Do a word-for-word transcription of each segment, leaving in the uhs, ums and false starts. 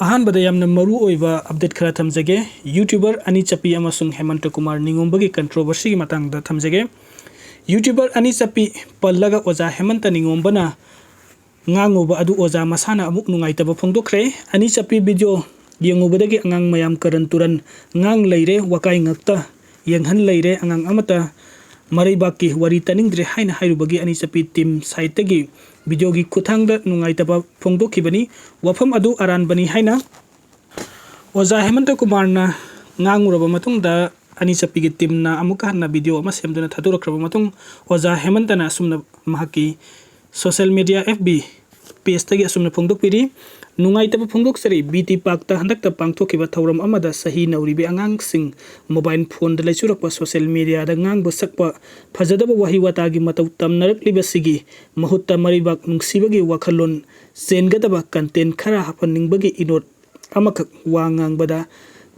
ꯑꯍꯥꯟꯕꯗ ꯌꯥꯝꯅ ꯃꯔꯨ ꯑꯣꯏꯕ ꯑꯞꯗꯦꯠ ꯈꯔ ꯊꯝꯖꯒꯦ꯫ ꯌꯨꯇ꯭ꯌꯨꯕꯔ ꯑꯅꯤ ꯆꯞꯄꯤ ꯑꯃꯁꯨꯡ ꯍꯦꯃꯟꯇ ꯀꯨꯃꯥꯔ ꯅꯤꯉꯣꯝꯕꯒꯤ ꯀꯟꯇ꯭ꯔꯣꯚꯔꯁꯤꯒꯤ ꯃꯇꯥꯡꯗ ꯊꯝꯖꯒꯦ꯫ ꯌꯨꯇ꯭ꯌꯨꯕꯔ ꯑꯅꯤ ꯆꯞꯄꯤ ꯄꯜꯂꯒ ꯑꯣꯖꯥ ꯍꯦꯃꯟꯇ ꯅꯤꯉꯣꯝꯕꯅ ꯉꯥꯡꯉꯨꯕ ꯑꯗꯨ ꯑꯣꯖꯥ ꯃꯁꯥꯅ ꯑꯃꯨꯛ ꯅꯨꯡꯉꯥꯏꯇꯕ ꯐꯣꯡꯗꯣꯛꯈ꯭ꯔꯦ꯫ ꯑꯅꯤ ꯆꯞꯄꯤ ꯚꯤꯗꯤꯑꯣ ꯌꯦꯡꯉꯨꯕꯗꯒꯤ ꯑꯉꯥꯡ ꯃꯌꯥꯝ ꯀꯔꯟ ꯇꯨꯔꯟ ꯉꯥꯡ ꯂꯩꯔꯦ, ꯋꯥꯀꯥꯏ ꯉꯛꯇ ꯌꯦꯡꯍꯟ ꯂꯩꯔꯦ, ꯑꯉꯥꯡ ꯑꯃꯠꯇ ꯃꯔꯩꯕꯥꯛꯀꯤ ꯋꯥꯔꯤ ꯇꯥꯅꯤꯡꯗ꯭ꯔꯦ ꯍꯥꯏꯅ ꯍꯥꯏꯔꯨꯕꯒꯤ ꯑꯅꯤ ꯆꯞꯄꯤ ꯇꯤꯝ ꯁꯥꯏꯠꯇꯒꯤ ꯚꯤꯗꯤꯑꯣꯒꯤ ꯈꯨꯠꯊꯥꯡꯗ ꯅꯨꯡꯉꯥꯏꯇꯕ ꯐꯣꯡꯗꯣꯛꯈꯤꯕꯅꯤ꯫ ꯋꯥꯐꯝ ꯑꯗꯨ ꯑꯔꯥꯟꯕꯅꯤ ꯍꯥꯏꯅ ꯑꯣꯖꯥ ꯍꯦꯃꯟꯇ ꯀꯨꯃꯥꯔꯅ ꯉꯥꯡꯉꯨꯔꯕ ꯃꯇꯨꯡꯗ, ꯑꯅꯤ ꯆꯞꯄꯤꯒꯤ ꯇꯤꯝꯅ ꯑꯃꯨꯛꯀ ꯍꯟꯅ ꯚꯤꯗꯤꯑꯣ ꯑꯃ ꯁꯦꯝꯗꯨꯅ ꯊꯥꯗꯣꯔꯛꯈ꯭ꯔꯕ ꯃꯇꯨꯡ, ꯑꯣꯖꯥ ꯍꯦꯃꯟꯇꯅ ꯑꯁꯨꯝꯅ ꯃꯍꯥꯛꯀꯤ ꯁꯣꯁꯦꯜ ꯃꯤꯗꯤꯌꯥ, ꯑꯦꯐ ꯕꯤ, ꯄꯦꯖꯇꯒꯤ ꯑꯁꯨꯝꯅ ꯐꯣꯡꯗꯣꯛꯄꯤꯔꯤ, "ꯅꯨꯡꯉꯥꯏꯇꯕ ꯐꯣꯡꯗꯣꯛꯆꯔꯤ, ꯕꯤ ꯇꯤ ꯄꯥꯛꯇ ꯍꯟꯗꯛꯇ ꯄꯥꯡꯊꯣꯛꯈꯤꯕ ꯊꯧꯔꯝ ꯑꯃꯗ ꯆꯍꯤ ꯅꯧꯔꯤꯕꯤ ꯑꯉꯥꯡꯁꯤꯡ ꯃꯣꯕꯥꯏꯜ ꯐꯣꯟꯗ ꯂꯩꯆꯨꯔꯛꯄ, ꯁꯣꯁꯦꯜ ꯃꯤꯗꯤꯌꯥꯗ ꯉꯥꯡꯕ ꯁꯛꯄ, ꯐꯖꯗꯕ ꯋꯥꯍꯩ ꯋꯥꯇꯥꯒꯤ ꯃꯇꯧ ꯇꯝꯅꯔꯛꯂꯤꯕꯁꯤꯒꯤ ꯃꯍꯨꯠꯇ ꯃꯔꯩꯕꯥꯛ ꯅꯨꯡꯁꯤꯕꯒꯤ ꯋꯥꯈꯜꯂꯣꯟ ꯆꯦꯟꯒꯗꯕ ꯀꯟꯇꯦꯟ ꯈꯔ ꯍꯥꯞꯍꯟꯅꯤꯡꯕꯒꯤ ꯏꯅꯣꯠ ꯑꯃꯈꯛ ꯋꯥ ꯉꯥꯡꯕꯗ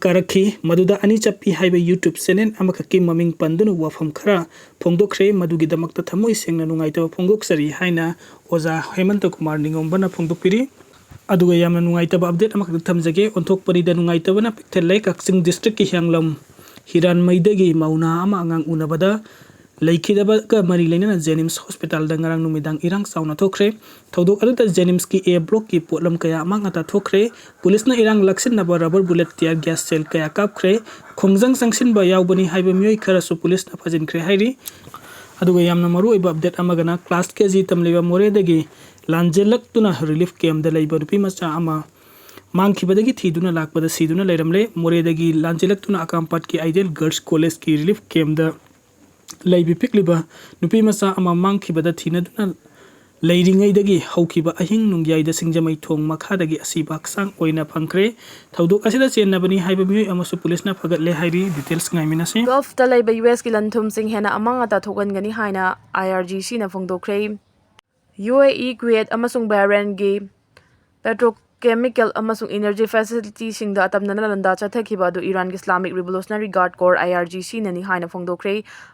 ꯀꯥꯔꯛꯈꯤ꯫ ꯃꯗꯨꯗ ꯑꯅꯤ ꯆꯞꯄꯤ ꯍꯥꯏꯕ ꯌꯨꯇ꯭ꯌꯨꯕ ꯆꯦꯅꯦꯜ ꯑꯃꯈꯛꯀꯤ ꯃꯃꯤꯡ ꯄꯟꯗꯨꯅ ꯋꯥꯐꯝ ꯈꯔ ꯐꯣꯡꯗꯣꯛꯈ꯭ꯔꯦ꯫ ꯃꯗꯨꯒꯤꯗꯃꯛꯇ ꯊꯃꯣꯏ ꯁꯦꯡꯅ ꯅꯨꯡꯉꯥꯏꯇꯕ ꯐꯣꯡꯗꯣꯛꯆꯔꯤ" ꯍꯥꯏꯅ ꯑꯣꯖꯥ ꯍꯦꯃꯟꯇ ꯀꯨꯃꯥꯔ ꯅꯤꯉꯣꯝꯕꯅ ꯐꯣꯡꯗꯣꯛꯄꯤꯔꯤ꯫ ꯑꯗꯨꯒ ꯌꯥꯝꯅ ꯅꯨꯡꯉꯥꯏꯇꯕ ꯑꯞꯗꯦꯠ ꯑꯃꯈꯛꯇ ꯊꯝꯖꯒꯦ꯫ ꯑꯣꯟꯊꯣꯛꯄꯅꯤꯗ ꯅꯨꯡꯉꯥꯏꯇꯕꯅ ꯄꯤꯛ ꯊꯜꯂꯦ꯫ ꯀꯛꯆꯤꯡ ꯗꯤꯁꯇ꯭ꯔꯤꯛꯀꯤ ꯍꯤꯌꯥꯡꯂꯝ ꯍꯤꯔꯥꯟꯃꯩꯗꯒꯤ ꯃꯧ ꯅꯍꯥ ꯑꯃ ꯑꯉꯥꯡ ꯎꯅꯕꯗ ꯂꯩꯈꯤꯗꯕꯒ ꯃꯔꯤ ꯂꯩꯅꯅ ꯖꯦꯅꯤꯝꯁ ꯍꯣꯁꯄꯤꯇꯥꯜꯗ ꯉꯔꯥꯡ ꯅꯨꯃꯤꯗꯥꯡ ꯏꯔꯥꯡ ꯆꯥꯎꯅ ꯊꯣꯛꯈ꯭ꯔꯦ꯫ ꯊꯧꯗꯣꯛ ꯑꯗꯨꯗ ꯖꯦꯅꯤꯝꯁꯀꯤ ꯑꯦ ꯕ꯭ꯂꯣꯛꯀꯤ ꯄꯣꯠꯂꯝ ꯀꯌꯥ ꯑꯃꯥꯡ ꯑꯇꯥ ꯊꯣꯛꯈ꯭ꯔꯦ꯫ ꯄꯨꯂꯤꯁꯅ ꯏꯔꯥꯡ ꯂꯥꯛꯁꯤꯟꯅꯕ ꯔꯕꯔ ꯕꯨꯂꯦꯠ, ꯇꯤꯌꯥꯔ ꯒ꯭ꯌꯥꯁ ꯁꯦꯜ ꯀꯌꯥ ꯀꯥꯞꯈ꯭ꯔꯦ꯫ ꯈꯣꯡꯖꯪ ꯆꯪꯁꯤꯟꯕ ꯌꯥꯎꯕꯅꯤ ꯍꯥꯏꯕ ꯃꯤꯑꯣꯏ ꯈꯔꯁꯨ ꯄꯨꯂꯤꯁꯅ ꯐꯥꯖꯤꯟꯈ꯭ꯔꯦ ꯍꯥꯏꯔꯤ꯫ ꯑꯗꯨꯒ ꯌꯥꯝꯅ ꯃꯔꯨ ꯑꯣꯏꯕ ꯑꯞꯗꯦꯠ ꯑꯃꯒꯅ, ꯀ꯭ꯂꯥꯁ ꯀꯦ ꯖꯤ ꯇꯝꯂꯤꯕ ꯃꯣꯔꯦꯗꯒꯤ ꯂꯥꯟꯖꯦꯜꯂꯛꯇꯨꯅ ꯔꯤꯂꯤꯐ ꯀꯦꯝꯗ ꯂꯩꯕ ꯅꯨꯄꯤ ꯃꯆꯥ ꯑꯃ ꯃꯥꯡꯈꯤꯕꯗꯒꯤ ꯊꯤꯗꯨꯅ ꯂꯥꯛꯄꯗ ꯁꯤꯗꯨꯅ ꯂꯩꯔꯝꯂꯦ꯫ ꯃꯣꯔꯦꯗꯒꯤ ꯂꯥꯟꯖꯦꯜꯂꯛꯇꯨꯅ ꯑꯀꯥꯝꯄꯥꯠꯀꯤ ꯑꯥꯏꯗꯤꯌꯦꯜ ꯒꯔꯜꯁ ꯀꯣꯂꯦꯖꯀꯤ ꯔꯤꯂꯤꯐ ꯀꯦꯝꯗ ꯂꯩꯕꯤ ꯄꯤꯛꯂꯤꯕ ꯅꯨꯄꯤ ꯃꯆꯥ ꯑꯃ ꯃꯥꯡꯈꯤꯕꯗ ꯊꯤꯅꯗꯨꯅ ꯂꯩꯔꯤꯉꯩꯗꯒꯤ ꯍꯧꯈꯤꯕ ꯑꯍꯤꯡ ꯅꯣꯡꯌꯥꯏꯗ ꯁꯤꯡꯖꯃꯩ ꯊꯣꯡ ꯃꯈꯥꯗꯒꯤ ꯑꯁꯤꯕ ꯍꯛꯆꯥꯡ ꯑꯣꯏꯅ ꯐꯪꯈ꯭ꯔꯦ꯫ ꯊꯧꯗꯣꯛ ꯑꯁꯤꯗ ꯆꯦꯟꯅꯕꯅꯤ ꯍꯥꯏꯕ ꯃꯤꯑꯣꯏ ꯑꯃꯁꯨ ꯄꯨꯂꯤꯁꯅ ꯐꯒꯠꯂꯦ ꯍꯥꯏꯔꯤ꯫ ꯗꯤꯇꯦꯜꯁ ꯉꯥꯏꯃꯤꯟꯅꯁꯤ꯫ ꯒꯜꯐꯇ ꯂꯩꯕ ꯌꯨ ꯑꯦꯁꯀꯤ ꯂꯟꯊꯨꯝꯁꯤꯡ ꯍꯦꯟꯅ ꯑꯃꯥꯡ ꯑꯇꯥ ꯊꯣꯛꯍꯟꯒꯅꯤ ꯍꯥꯏꯅ ꯑꯥꯏ ꯑꯥꯔ ꯖꯤ ꯁꯤꯅ ꯐꯣꯡꯗꯣꯛꯈ꯭ꯔꯦ꯫ ꯌꯨ ꯑꯦ ꯏ, ꯀꯨꯋꯦꯠ ꯑꯃꯁꯨꯡ ꯕꯍꯔꯦꯟꯒꯤ ꯄꯦꯇ꯭ꯔꯣ chemical ꯑꯃꯁꯨꯡ energy facility ꯁꯤꯡꯗ ꯑꯇꯝꯅꯅ ꯂꯥꯟꯗꯥ ꯆꯠꯊꯈꯤꯕ ꯑꯗꯨ ꯏꯔꯥꯟꯒꯤ Islamic Revolutionary Guard Corps, I R G C ꯅꯅꯤ ꯍꯥꯏꯅ ꯐꯣꯡꯗꯣꯛꯈ꯭ꯔꯦ꯫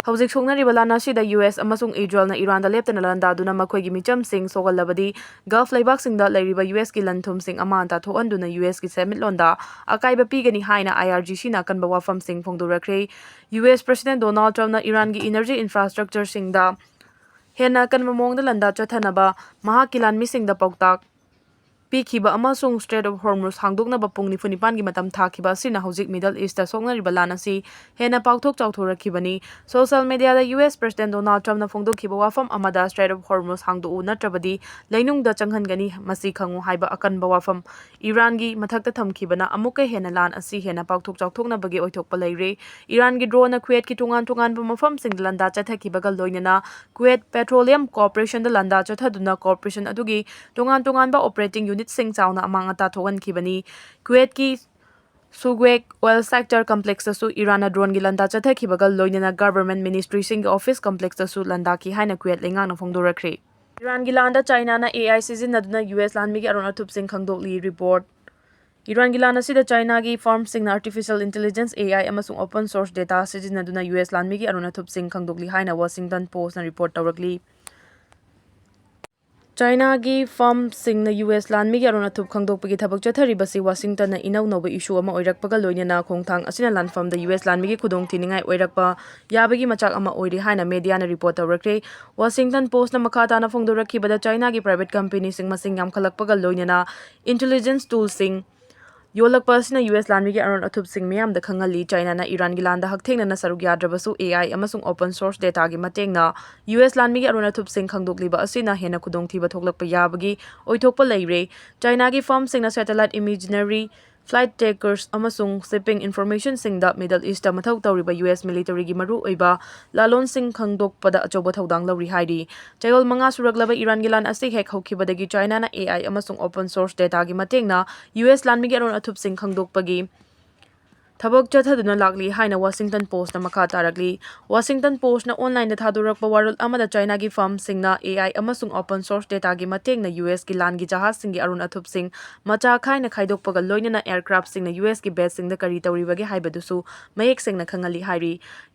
ꯍꯧꯖꯤꯛ ꯁꯣꯛꯅꯔꯤꯕ ꯂꯥꯟ ꯑꯁꯤꯗ ꯌꯨ ꯑꯦꯁ ꯑꯃꯁꯨꯡ ꯏꯖꯔꯦꯜꯅ ꯏꯔꯥꯟꯗ ꯂꯦꯞꯇꯅ ꯂꯥꯟꯗꯥꯗꯨꯅ ꯃꯈꯣꯏꯒꯤ ꯃꯤꯆꯝꯁꯤꯡ ꯁꯣꯛꯍꯜꯂꯕꯗꯤ, ꯒꯜꯐ ꯂꯩꯕꯥꯛꯁꯤꯡꯗ ꯂꯩꯔꯤꯕ ꯌꯨ ꯑꯦꯁꯀꯤ ꯂꯟ ꯊꯨꯝꯁꯤꯡ ꯑꯃꯥꯡ ꯑꯇꯥ ꯊꯣꯛꯍꯟꯗꯨꯅ ꯌꯨ ꯑꯦꯁꯀꯤ ꯁꯦꯟꯃꯤꯠꯂꯣꯟꯗ ꯑꯀꯥꯏꯕ ꯄꯤꯒꯅꯤ ꯍꯥꯏꯅ I R G C ꯅ ꯑꯀꯟꯕ ꯋꯥꯐꯝꯁꯤꯡ ꯐꯣꯡꯗꯣꯔꯛꯈ꯭ꯔꯦ꯫ U S President Donald Trump ꯅ ꯏꯔꯥꯟꯒꯤ energy infrastructure ꯁꯤꯡꯗ ꯍꯦꯟꯅ ꯑꯀꯟꯕ ꯃꯑꯣꯡꯗ ꯂꯥꯟꯗꯥ ꯆꯠꯊꯅꯕ ꯃꯍꯥꯛꯀꯤ ꯂꯥꯟꯃꯤꯁꯤꯡꯗ ꯄꯥꯎꯇꯥꯛ ꯄꯤꯈꯤꯕ ꯑꯃꯁꯨꯡ Strait of Hormuz ꯍꯥꯡꯗꯣꯛꯅꯕ ꯄꯨꯡ ꯅꯤꯐꯨ ꯅꯤꯄꯥꯟꯒꯤ ꯃꯇꯝ ꯊꯥꯈꯤꯕ ꯑꯁꯤꯅ ꯍꯧꯖꯤꯛ Middle East ꯇ ꯁꯣꯛꯅꯔꯤꯕ ꯂꯥꯟ ꯑꯁꯤ ꯍꯦꯟꯅ ꯄꯥꯛꯊꯣꯛ ꯆꯥꯎꯊꯣꯔꯛꯈꯤꯕꯅꯤ꯫ Social media ꯗ U S President Donald Trump ꯅ ꯐꯣꯡꯗꯣꯛꯈꯤꯕ ꯋꯥꯐꯝ ꯑꯃꯗ Strait of Hormuz ꯍꯥꯡꯗꯣꯛꯎ ꯅꯠꯇ꯭ꯔꯕꯗꯤ ꯂꯩꯅꯨꯡꯗ ꯆꯪꯍꯟꯒꯅꯤ, ꯃꯁꯤ ꯈꯪꯉꯨ ꯍꯥꯏꯕ ꯑꯀꯟꯕ ꯋꯥꯐꯝ ꯏꯔꯥꯟꯒꯤ ꯃꯊꯛꯇ ꯊꯝꯈꯤꯕꯅ ꯑꯃꯨꯛꯀ ꯍꯦꯟꯅ ꯂꯥꯟ ꯑꯁꯤ ꯍꯦꯟꯅ ꯄꯥꯛꯊꯣꯛ ꯆꯥꯎꯊꯣꯛꯅꯕꯒꯤ ꯑꯣꯏꯊꯣꯛꯄ ꯂꯩꯔꯦ꯫ ꯏꯔꯥꯟꯒꯤ drone ꯅ ꯀꯨꯋꯦꯠꯀꯤ ꯇꯣꯉꯥꯟ ꯇꯣꯉꯥꯟꯕ ꯃꯐꯝꯁꯤꯡꯗ ꯂꯥꯟꯗꯥ ꯆꯠꯊꯈꯤꯕꯒ ꯂꯣꯏꯅꯅ Kuwait Petroleum Corporation ꯗ ꯂꯥꯟꯗꯥ ꯆꯠꯊꯗꯨꯅ corporation ꯑꯗꯨꯒꯤ ꯇꯣꯉꯥꯟ ꯇꯣꯉꯥꯟꯕ operating unit ꯁꯤꯡ ꯆꯥꯎꯅ ꯑꯃꯥꯡ ꯑꯇꯥ ꯊꯣꯛꯍꯟꯈꯤꯕꯅꯤ꯫ ꯀꯨꯋꯦꯠꯀꯤ Shuqaiq oil sector complex ꯇꯁꯨ ꯏꯔꯥꯟꯅ drone ꯒꯤ ꯂꯥꯟꯗꯥ ꯆꯠꯊꯈꯤꯕꯒ ꯂꯣꯏꯅꯅ government ministry ꯁꯤꯡꯒꯤ office complex ꯇꯁꯨ ꯂꯥꯟꯗꯥꯈꯤ ꯍꯥꯏꯅ ꯀꯨꯋꯦꯠ ꯂꯩꯉꯥꯛꯅ ꯐꯣꯡꯗꯣꯔꯛꯈ꯭ꯔꯦ꯫ ꯏꯔꯥꯟꯒꯤ ꯂꯥꯟꯗ ꯆꯥꯏꯅꯥꯅ A I ꯁꯤꯖꯤꯟꯅꯗꯨꯅ ꯌꯨ ꯑꯦꯁ ꯂꯥꯟꯃꯤꯒꯤ ꯑꯔꯣꯟ ꯑꯊꯨꯞꯁꯤꯡ ꯈꯪꯗꯣꯛꯂꯤ꯫ Report꯫ ꯏꯔꯥꯟꯒꯤ ꯂꯥꯟ ꯑꯁꯤꯗ ꯆꯥꯏꯅꯥꯒꯤ firm ꯁꯤꯡꯅ artificial intelligence, A I, ꯑꯃꯁꯨꯡ open source data ꯁꯤꯖꯤꯟꯅꯗꯨꯅ ꯌꯨ ꯑꯦꯁ ꯂꯥꯟꯃꯤꯒꯤ ꯑꯔꯣꯟ ꯑꯊꯨꯞꯁꯤꯡ ꯈꯪꯗꯣꯛꯂꯤ ꯍꯥꯏꯅ Washington Post ꯅ report ꯇꯧꯔꯛꯂꯤ꯫ ꯆꯥꯏꯅꯥꯒꯤ firm ꯁꯤꯡꯅ ꯌꯨ ꯑꯦꯁ ꯂꯥꯟꯃꯤꯒꯤ ꯑꯔꯣꯟ ꯑꯊꯨꯞ ꯈꯪꯗꯣꯛꯄꯒꯤ ꯊꯕꯛ ꯆꯠꯊꯔꯤꯕꯁꯤ Washington ꯅ ꯏꯅꯧ ꯅꯧꯕ issue ꯑꯃ ꯑꯣꯏꯔꯛꯄꯒ ꯂꯣꯏꯅꯅ ꯈꯣꯡꯊꯥꯡ ꯑꯁꯤꯅ ꯂꯥꯟꯐꯝꯗ ꯌꯨ ꯑꯦꯁ ꯂꯥꯟꯃꯤꯒꯤ ꯈꯨꯗꯣꯡꯊꯤꯅꯤꯡꯉꯥꯏ ꯑꯣꯏꯔꯛꯄ ꯌꯥꯕꯒꯤ ꯃꯆꯥꯛ ꯑꯃ ꯑꯣꯏꯔꯤ ꯍꯥꯏꯅ media ꯅ report ꯇꯧꯔꯛꯈ꯭ꯔꯦ꯫ Washington Post ꯅ ꯃꯈꯥ ꯇꯥꯅ ꯐꯣꯡꯗꯣꯔꯛꯈꯤꯕꯗ, ꯆꯥꯏꯅꯥꯒꯤ private company ꯁꯤꯡ ꯃꯁꯤꯡ ꯌꯥꯝꯈꯠꯂꯛꯄꯒ ꯂꯣꯏꯅꯅ intelligence tool ꯁꯤꯡ ꯌꯣꯜꯂꯛꯄ ꯑꯁꯤꯅ ꯌꯨ ꯑꯦꯁ ꯂꯥꯟꯃꯤꯒꯤ ꯑꯔꯣꯟ ꯑꯊꯨꯞꯁꯤꯡ ꯃꯤꯌꯥꯝꯗ ꯈꯪꯍꯜꯂꯤ꯫ ꯆꯥꯏꯅꯥꯅ ꯏꯔꯥꯟꯒꯤ ꯂꯥꯟꯗ ꯍꯛꯊꯦꯡꯅꯅ ꯁꯔꯨꯛ ꯌꯥꯗ꯭ꯔꯕꯁꯨ, A I ꯑꯃꯁꯨꯡ open source data ꯒꯤ ꯃꯇꯦꯡꯅ ꯌꯨ ꯑꯦꯁ ꯂꯥꯟꯃꯤꯒꯤ ꯑꯔꯣꯟ ꯑꯊꯨꯞꯁꯤꯡ ꯈꯪꯗꯣꯛꯂꯤꯕ ꯑꯁꯤꯅ ꯍꯦꯟꯅ ꯈꯨꯗꯣꯡꯊꯤꯕ ꯊꯣꯛꯂꯛꯄ ꯌꯥꯕꯒꯤ ꯑꯣꯏꯊꯣꯛꯄ ꯂꯩꯔꯦ꯫ ꯆꯥꯏꯅꯥꯒꯤ firm ꯁꯤꯡꯅ satellite imagery, flight trackers ꯑꯃꯁꯨꯡ shipping information ꯁꯤꯡꯗ Middle East ꯇ ꯃꯊꯧ ꯇꯧꯔꯤꯕ ꯌꯨ ꯑꯦꯁ military ꯒꯤ ꯃꯔꯨꯑꯣꯏꯕ ꯂꯥꯂꯣꯟꯁꯤꯡ ꯈꯪꯗꯣꯛꯄꯗ ꯑꯆꯧꯕ ꯊꯧꯗꯥꯡ ꯂꯧꯔꯤ ꯍꯥꯏꯔꯤ꯫ ꯆꯌꯣꯜ ꯃꯉꯥ ꯁꯨꯔꯛꯂꯕ ꯏꯔꯥꯟꯒꯤ ꯂꯥꯟ ꯑꯁꯤ ꯍꯦꯛ ꯍꯧꯈꯤꯕꯗꯒꯤ ꯆꯥꯏꯅꯥꯅ A I ꯑꯃꯁꯨꯡ open source data ꯒꯤ ꯃꯇꯦꯡꯅ ꯌꯨ ꯑꯦꯁ ꯂꯥꯟꯃꯤꯒꯤ ꯑꯔꯣꯟ ꯑꯊꯨꯞꯁꯤꯡ ꯈꯪꯗꯣꯛꯄꯒꯤ ꯊꯕꯛ ꯆꯠꯊꯗꯨꯅ ꯂꯥꯛꯂꯤ ꯍꯥꯏꯅ ꯋꯥꯁꯤꯡꯇꯟ ꯄꯣꯁ꯭ꯠꯅ ꯃꯈꯥ ꯇꯥꯔꯛꯂꯤ꯫ ꯋꯥꯁꯤꯡꯇꯟ ꯄꯣꯁ꯭ꯠꯅ ꯑꯣꯟꯂꯥꯏꯟꯗ ꯊꯥꯗꯣꯔꯛꯄ ꯋꯥꯔꯣꯜ ꯑꯃꯗ ꯆꯥꯏꯅꯥꯒꯤ ꯐꯥꯔꯝꯁꯤꯡꯅ AI ꯑꯃꯁꯨꯡ open source dataꯒꯤ ꯃꯇꯦꯡꯅ USꯀꯤ ꯂꯥꯟꯒꯤ ꯖꯍꯥꯖꯁꯤꯡꯒꯤ ꯑꯔꯨꯟ ꯑꯊꯨꯞꯁꯤꯡ ꯃꯆꯥ ꯈꯥꯏꯅ ꯈꯥꯏꯗꯣꯛꯄꯒ ꯂꯣꯏꯅꯅ aircraftꯁꯤꯡꯅ USꯀꯤ baseꯁꯤꯡꯗ ꯀꯔꯤ ꯇꯧꯔꯤꯕꯒꯦ ꯍꯥꯏꯕꯗꯨꯁꯨ ꯃꯌꯦꯛ ꯁꯦꯡꯅ ꯈꯪꯍꯜꯂꯤ ꯍꯥꯏꯔꯤ꯫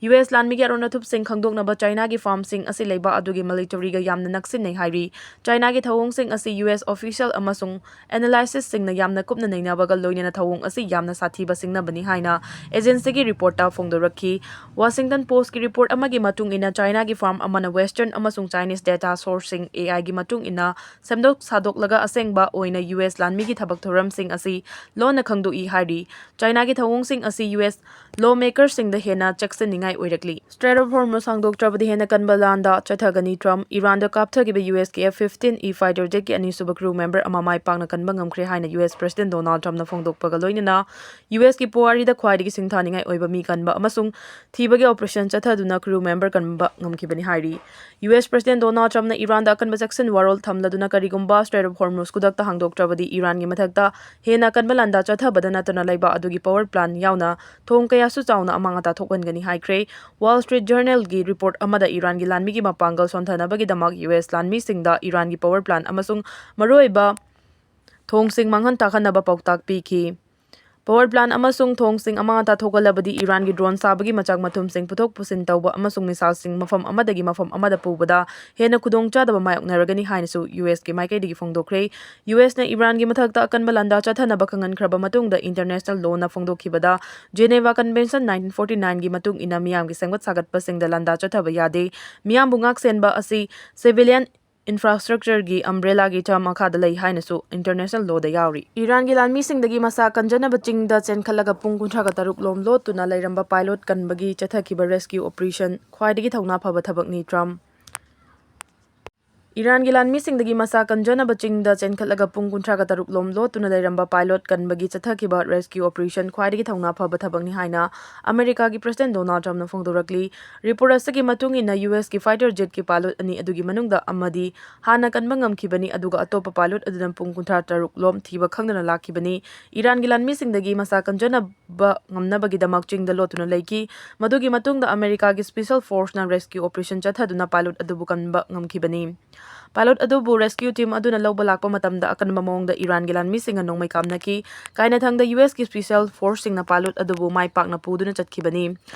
US ꯂꯥꯟꯃꯤꯒꯤ ꯑꯔꯨꯟ ꯑꯊꯨꯞꯁꯤꯡ ꯈꯪꯗꯣꯛꯅꯕ ꯆꯥꯏꯅꯥꯒꯤ ꯐꯥꯔꯝꯁꯤꯡ ꯑꯁꯤ ꯂꯩꯕꯥꯛ ꯑꯗꯨꯒꯤ militaryꯒ ꯌꯥꯝꯅ ꯅꯛꯁꯤꯟꯅꯩ ꯍꯥꯏꯔꯤ꯫ ꯆꯥꯏꯅꯥꯒꯤ ꯊꯧꯑꯣꯡꯁꯤꯡ ꯑꯁꯤ US official ꯑꯃꯁꯨꯡ analystꯁꯤꯡꯅ ꯌꯥꯝꯅ ꯀꯨꯞꯅ ꯅꯩꯅꯕꯒ ꯂꯣꯏꯅꯅ ꯊꯧꯑꯣꯡ ꯑꯁꯤ ꯌꯥꯝꯅ ꯁꯥꯊꯤꯕ ꯁꯤꯡꯅꯕꯅꯤ ꯍꯥꯏꯅ agencyꯒꯤ reportꯇ ꯐꯣꯡꯗꯣꯔꯛꯈꯤ꯫ ꯋꯥꯁꯤꯡꯇꯟ ꯄꯣꯁ꯭ꯠꯀꯤ report ꯑꯃꯒꯤ ꯃꯇꯨꯡ ꯏꯟꯅ, ꯆꯥꯏꯅꯥꯒꯤ ꯐꯥꯔꯝ ꯑꯃꯅ Western ꯑꯃꯁꯨꯡ Chinese data sourceꯁꯤꯡ AIꯒꯤ ꯃꯇꯨꯡ ꯏꯟꯅ ꯁꯦꯝꯗꯣꯛ ꯁꯥꯗꯣꯛꯂꯒ ꯑꯁꯦꯡꯕ ꯑꯣꯏꯅ US ꯂꯥꯟꯃꯤꯒꯤ ꯊꯕꯛ ꯊꯧꯔꯝꯁꯤꯡ ꯑꯁꯤ ꯂꯣꯟꯅ ꯈꯪꯗꯣꯛꯏ ꯍꯥꯏꯔꯤ꯫ ꯆꯥꯏꯅꯥꯒꯤ ꯊꯧꯑꯣꯡꯁꯤꯡ ꯑꯁꯤ US lawmakerꯁꯤꯡꯗ ꯍꯦꯟꯅ ꯆꯦꯛꯁꯤꯟꯅꯤꯡꯉꯥꯏ ꯑꯣꯏꯔꯛꯂꯤ꯫ Strait of Hormuz ꯍꯥꯡꯗꯣꯛꯇ꯭ꯔꯕꯗꯤ ꯍꯦꯟꯅ ꯀꯟꯕ ꯂꯥꯟꯗ ꯆꯠꯊꯒꯅꯤ꯫ ꯇ꯭ꯔꯝꯞ, ꯏꯔꯥꯟꯗ ꯀꯥꯞꯊꯈꯤꯕ USꯀꯤ F fifteen E fighter jetꯀꯤ ꯑꯅꯤꯁꯨꯕ crew member ꯑꯃ ꯃꯥꯏ ꯄꯥꯛꯅ ꯀꯟꯕ ꯉꯝꯈ꯭ꯔꯦ ꯍꯥꯏꯅ US President Donald Trumpꯅ ꯐꯣꯡꯗꯣꯛꯄꯒ ꯂꯣꯏꯅꯅ USꯀꯤ ꯄꯨꯋꯥꯔꯤꯗ ꯈ꯭ꯋꯥꯏꯗꯒꯤ ꯁꯤꯡꯊꯥꯅꯤꯡꯉꯥꯏ ꯑꯣꯏꯕ ꯃꯤ ꯀꯟꯕ ꯑꯃꯁꯨꯡ ꯊꯤꯕꯒꯤ operation ꯆꯠꯊꯗꯨꯅ crew member ꯀꯟꯕ ꯉꯝꯈꯤꯕꯅꯤ ꯍꯥꯏꯔꯤ꯫ US President Donald Trumpꯅ ꯏꯔꯥꯟꯗ ꯑꯀꯟꯕ ꯆꯦꯛꯁꯤꯟ ꯋꯥꯔꯣꯜ ꯊꯝꯂꯗꯨꯅ ꯀꯔꯤꯒꯨꯝꯕ Strait of Hormuz ꯈꯨꯗꯛꯇ ꯍꯥꯡꯗꯣꯛꯇ꯭ꯔꯕꯗꯤ ꯏꯔꯥꯟꯒꯤ ꯃꯊꯛꯇ ꯍꯦꯟꯅ ꯑꯀꯟꯕ ꯂꯥꯟꯗꯥ ꯆꯠꯊꯕꯗ ꯅꯠꯇꯅ ꯂꯩꯕꯥꯛ ꯑꯗꯨꯒꯤ power plant ꯌꯥꯎꯅ ꯊꯣꯡ ꯀꯌꯥꯁꯨ ꯆꯥꯎꯅ ꯑꯃꯥꯡ ꯑꯇꯥ ꯊꯣꯛꯍꯟꯒꯅꯤ ꯍꯥꯏꯈ꯭ꯔꯦ꯫ Wall Street Journalꯒꯤ report ꯑꯃꯗ ꯏꯔꯥꯟꯒꯤ ꯂꯥꯟꯃꯤꯒꯤ ꯃꯄꯥꯡꯒꯜ ꯁꯣꯟꯊꯅꯕꯒꯤꯗꯃꯛ US ꯂꯥꯟꯃꯤꯁꯤꯡꯗ ꯏꯔꯥꯟꯒꯤ power plant ꯑꯃꯁꯨꯡ ꯃꯔꯨꯑꯣꯏꯕ ꯊꯣꯡꯁꯤꯡ ꯃꯥꯡꯍꯟ ꯇꯥꯛꯍꯟꯅꯕ ꯄꯥꯎꯇꯥꯛ ꯄꯤꯈꯤ꯫ Power plant ꯑꯃꯁꯨꯡ ꯊꯣꯡꯁꯤꯡ ꯑꯃꯥꯡ ꯑꯇꯥ ꯊꯣꯛꯍꯜꯂꯕꯗꯤ ꯏꯔꯥꯟꯒꯤ drone ꯁꯥꯕꯒꯤ ꯃꯆꯥꯛ ꯃꯊꯨꯝꯁꯤꯡ ꯄꯨꯊꯣꯛ ꯄꯨꯁꯤꯟ ꯇꯧꯕ ꯑꯃꯁꯨꯡ missileꯁꯤꯡ ꯃꯐꯝ ꯑꯃꯗꯒꯤ ꯃꯐꯝ ꯑꯃꯗ ꯄꯨꯕꯗ ꯍꯦꯟꯅ ꯈꯨꯗꯣꯡꯆꯥꯗꯕ ꯃꯥꯌꯣꯛꯅꯔꯒꯅꯤ ꯍꯥꯏꯅꯁꯨ USꯀꯤ ꯃꯥꯏꯀꯩꯗꯒꯤ ꯐꯣꯡꯗꯣꯛꯈ꯭ꯔꯦ꯫ USꯅ ꯏꯔꯥꯟꯒꯤ ꯃꯊꯛꯇ ꯑꯀꯟꯕ ꯂꯥꯟꯗꯥ ꯆꯠꯊꯅꯕ ꯈꯪꯍꯟꯈ꯭ꯔꯕ ꯃꯇꯨꯡꯗ international lawꯅ ꯐꯣꯡꯗꯣꯛꯈꯤꯕꯗ Geneva Convention nineteen forty nineꯒꯤ ꯃꯇꯨꯡ ꯏꯟꯅ ꯃꯤꯌꯥꯝꯒꯤ ꯁꯦꯝꯒꯠ ꯁꯥꯒꯠꯄꯁꯤꯡꯗ ꯂꯥꯟꯗꯥ ꯆꯠꯊꯕ ꯌꯥꯗꯦ꯫ ꯃꯤꯌꯥꯝꯕꯨ ꯉꯥꯛꯁꯦꯟꯕ ꯑꯁꯤ civilian infrastructureꯒꯤ umbrellaꯒꯤ term ꯃꯈꯥꯗ ꯂꯩ ꯍꯥꯏꯅꯁꯨ international lawꯗ ꯌꯥꯎꯔꯤ꯫ ꯏꯔꯥꯟꯒꯤ ꯂꯥꯟꯃꯤꯁꯤꯡꯗꯒꯤ ꯃꯁꯥ ꯀꯟꯖꯅꯕ ꯆꯤꯡꯗ ꯆꯦꯟꯈꯠꯂꯒ ꯄꯨꯡ ꯀꯨꯟꯊ꯭ꯔꯥꯒ ꯇꯔꯨꯛ ꯂꯣꯝ ꯂꯣꯠꯇꯨꯅ ꯂꯩꯔꯝꯕ pilot ꯀꯟꯕꯒꯤ ꯆꯠꯊꯈꯤꯕ rescue operation ꯈ꯭ꯋꯥꯏꯗꯒꯤ ꯊꯧꯅꯥ ꯐꯕ ꯊꯕꯛꯅꯤ꯫ ꯇ꯭ꯔꯝꯞ꯫ ꯏꯔꯥꯟꯒꯤ ꯂꯥꯟꯃꯤꯁꯤꯡꯗꯒꯤ ꯃꯁꯥ ꯀꯟꯖꯅꯕ ꯆꯤꯡꯗ ꯆꯦꯟꯈꯠꯂꯒ ꯄꯨꯡ ꯀꯨꯟꯊ꯭ꯔꯥꯒ ꯇꯔꯨꯛ ꯂꯣꯝ ꯂꯣꯠꯇꯨꯅ ꯂꯩꯔꯝꯕ ꯄꯥꯏꯂꯣꯠ ꯀꯟꯕꯒꯤ ꯆꯠꯊꯈꯤꯕ ꯔꯦꯁꯀ꯭ꯌꯨ ꯑꯣꯄꯔꯦꯁꯟ ꯈ꯭ꯋꯥꯏꯗꯒꯤ ꯊꯧꯅꯥ ꯐꯕ ꯊꯕꯛꯅꯤ ꯍꯥꯏꯅ ꯑꯃꯦꯔꯤꯀꯥꯒꯤ ꯄ꯭ꯔꯁꯤꯗꯦꯟꯠ ꯗꯣꯅꯥꯜꯗ ꯇ꯭ꯔꯝꯞꯅ ꯐꯣꯡꯗꯣꯔꯛꯂꯤ꯫ ꯔꯤꯄꯣꯔꯠ ꯑꯁꯤꯒꯤ ꯃꯇꯨꯡ ꯏꯟꯅ, ꯌꯨ ꯑꯦꯁꯀꯤ ꯐꯥꯏꯇꯔ ꯖꯦꯠꯀꯤ ꯄꯥꯏꯂꯣꯠ ꯑꯅꯤ ꯑꯗꯨꯒꯤ ꯃꯅꯨꯡꯗ ꯑꯃꯗꯤ ꯍꯥꯟꯅ ꯀꯟꯕ ꯉꯝꯈꯤꯕꯅꯤ, ꯑꯗꯨꯒ ꯑꯇꯣꯞꯄ ꯄꯥꯏꯂꯣꯠ ꯑꯗꯨꯅ ꯄꯨꯡ ꯀꯨꯟꯊ꯭ꯔꯥ ꯇꯔꯨꯛ ꯂꯣꯝ ꯊꯤꯕ ꯈꯪꯗꯅ ꯂꯥꯛꯈꯤꯕꯅꯤ꯫ ꯏꯔꯥꯟꯒꯤ ꯂꯥꯟꯃꯤꯁꯤꯡꯗꯒꯤ ꯃꯁꯥ ꯀꯟꯖꯅꯕ ꯉꯝꯅꯕꯒꯤꯗꯃꯛ ꯆꯤꯡꯗ ꯂꯣꯠꯇꯨꯅ ꯂꯩꯈꯤ꯫ ꯃꯗꯨꯒꯤ ꯃꯇꯨꯡꯗ ꯑꯃꯦꯔꯤꯀꯥꯒꯤ ꯁ꯭ꯄꯦꯁꯤꯌꯦꯜ ꯐꯣꯔꯁꯅ ꯔꯦꯁꯀ꯭ꯌꯨ ꯑꯣꯄꯔꯦꯁꯟ ꯆꯠꯊꯗꯨꯅ ꯄꯥꯏꯂꯣꯠ ꯑꯗꯨꯕꯨ ꯀꯟꯕ ꯉꯝꯈꯤꯕꯅꯤ꯫ ꯄꯥꯏꯂꯣꯠ ꯑꯗꯨꯕꯨ ꯔꯦꯁꯀ꯭ꯌꯨ ꯇꯤꯝ ꯑꯗꯨꯅ ꯂꯧꯕ ꯂꯥꯛꯄ ꯃꯇꯝꯗ ꯑꯀꯟꯕ ꯃꯑꯣꯡꯗ ꯏꯔꯥꯟꯒꯤ ꯂꯥꯟꯃꯤꯁꯤꯡꯅ ꯅꯣꯡꯃꯩ ꯀꯥꯞꯅꯈꯤ꯫ ꯀꯥꯏꯅꯊꯪꯗ ꯌꯨ ꯑꯦꯁꯀꯤ ꯁ꯭ꯄꯦꯁꯤꯌꯦꯜ ꯐꯣꯔꯁꯁꯤꯡꯅ ꯄꯥꯏꯂꯣꯠ ꯑꯗꯨꯕꯨ ꯃꯥꯏ ꯄꯥꯛꯅ ꯄꯨꯗꯨꯅ ꯆꯠꯈꯤꯕꯅꯤ꯫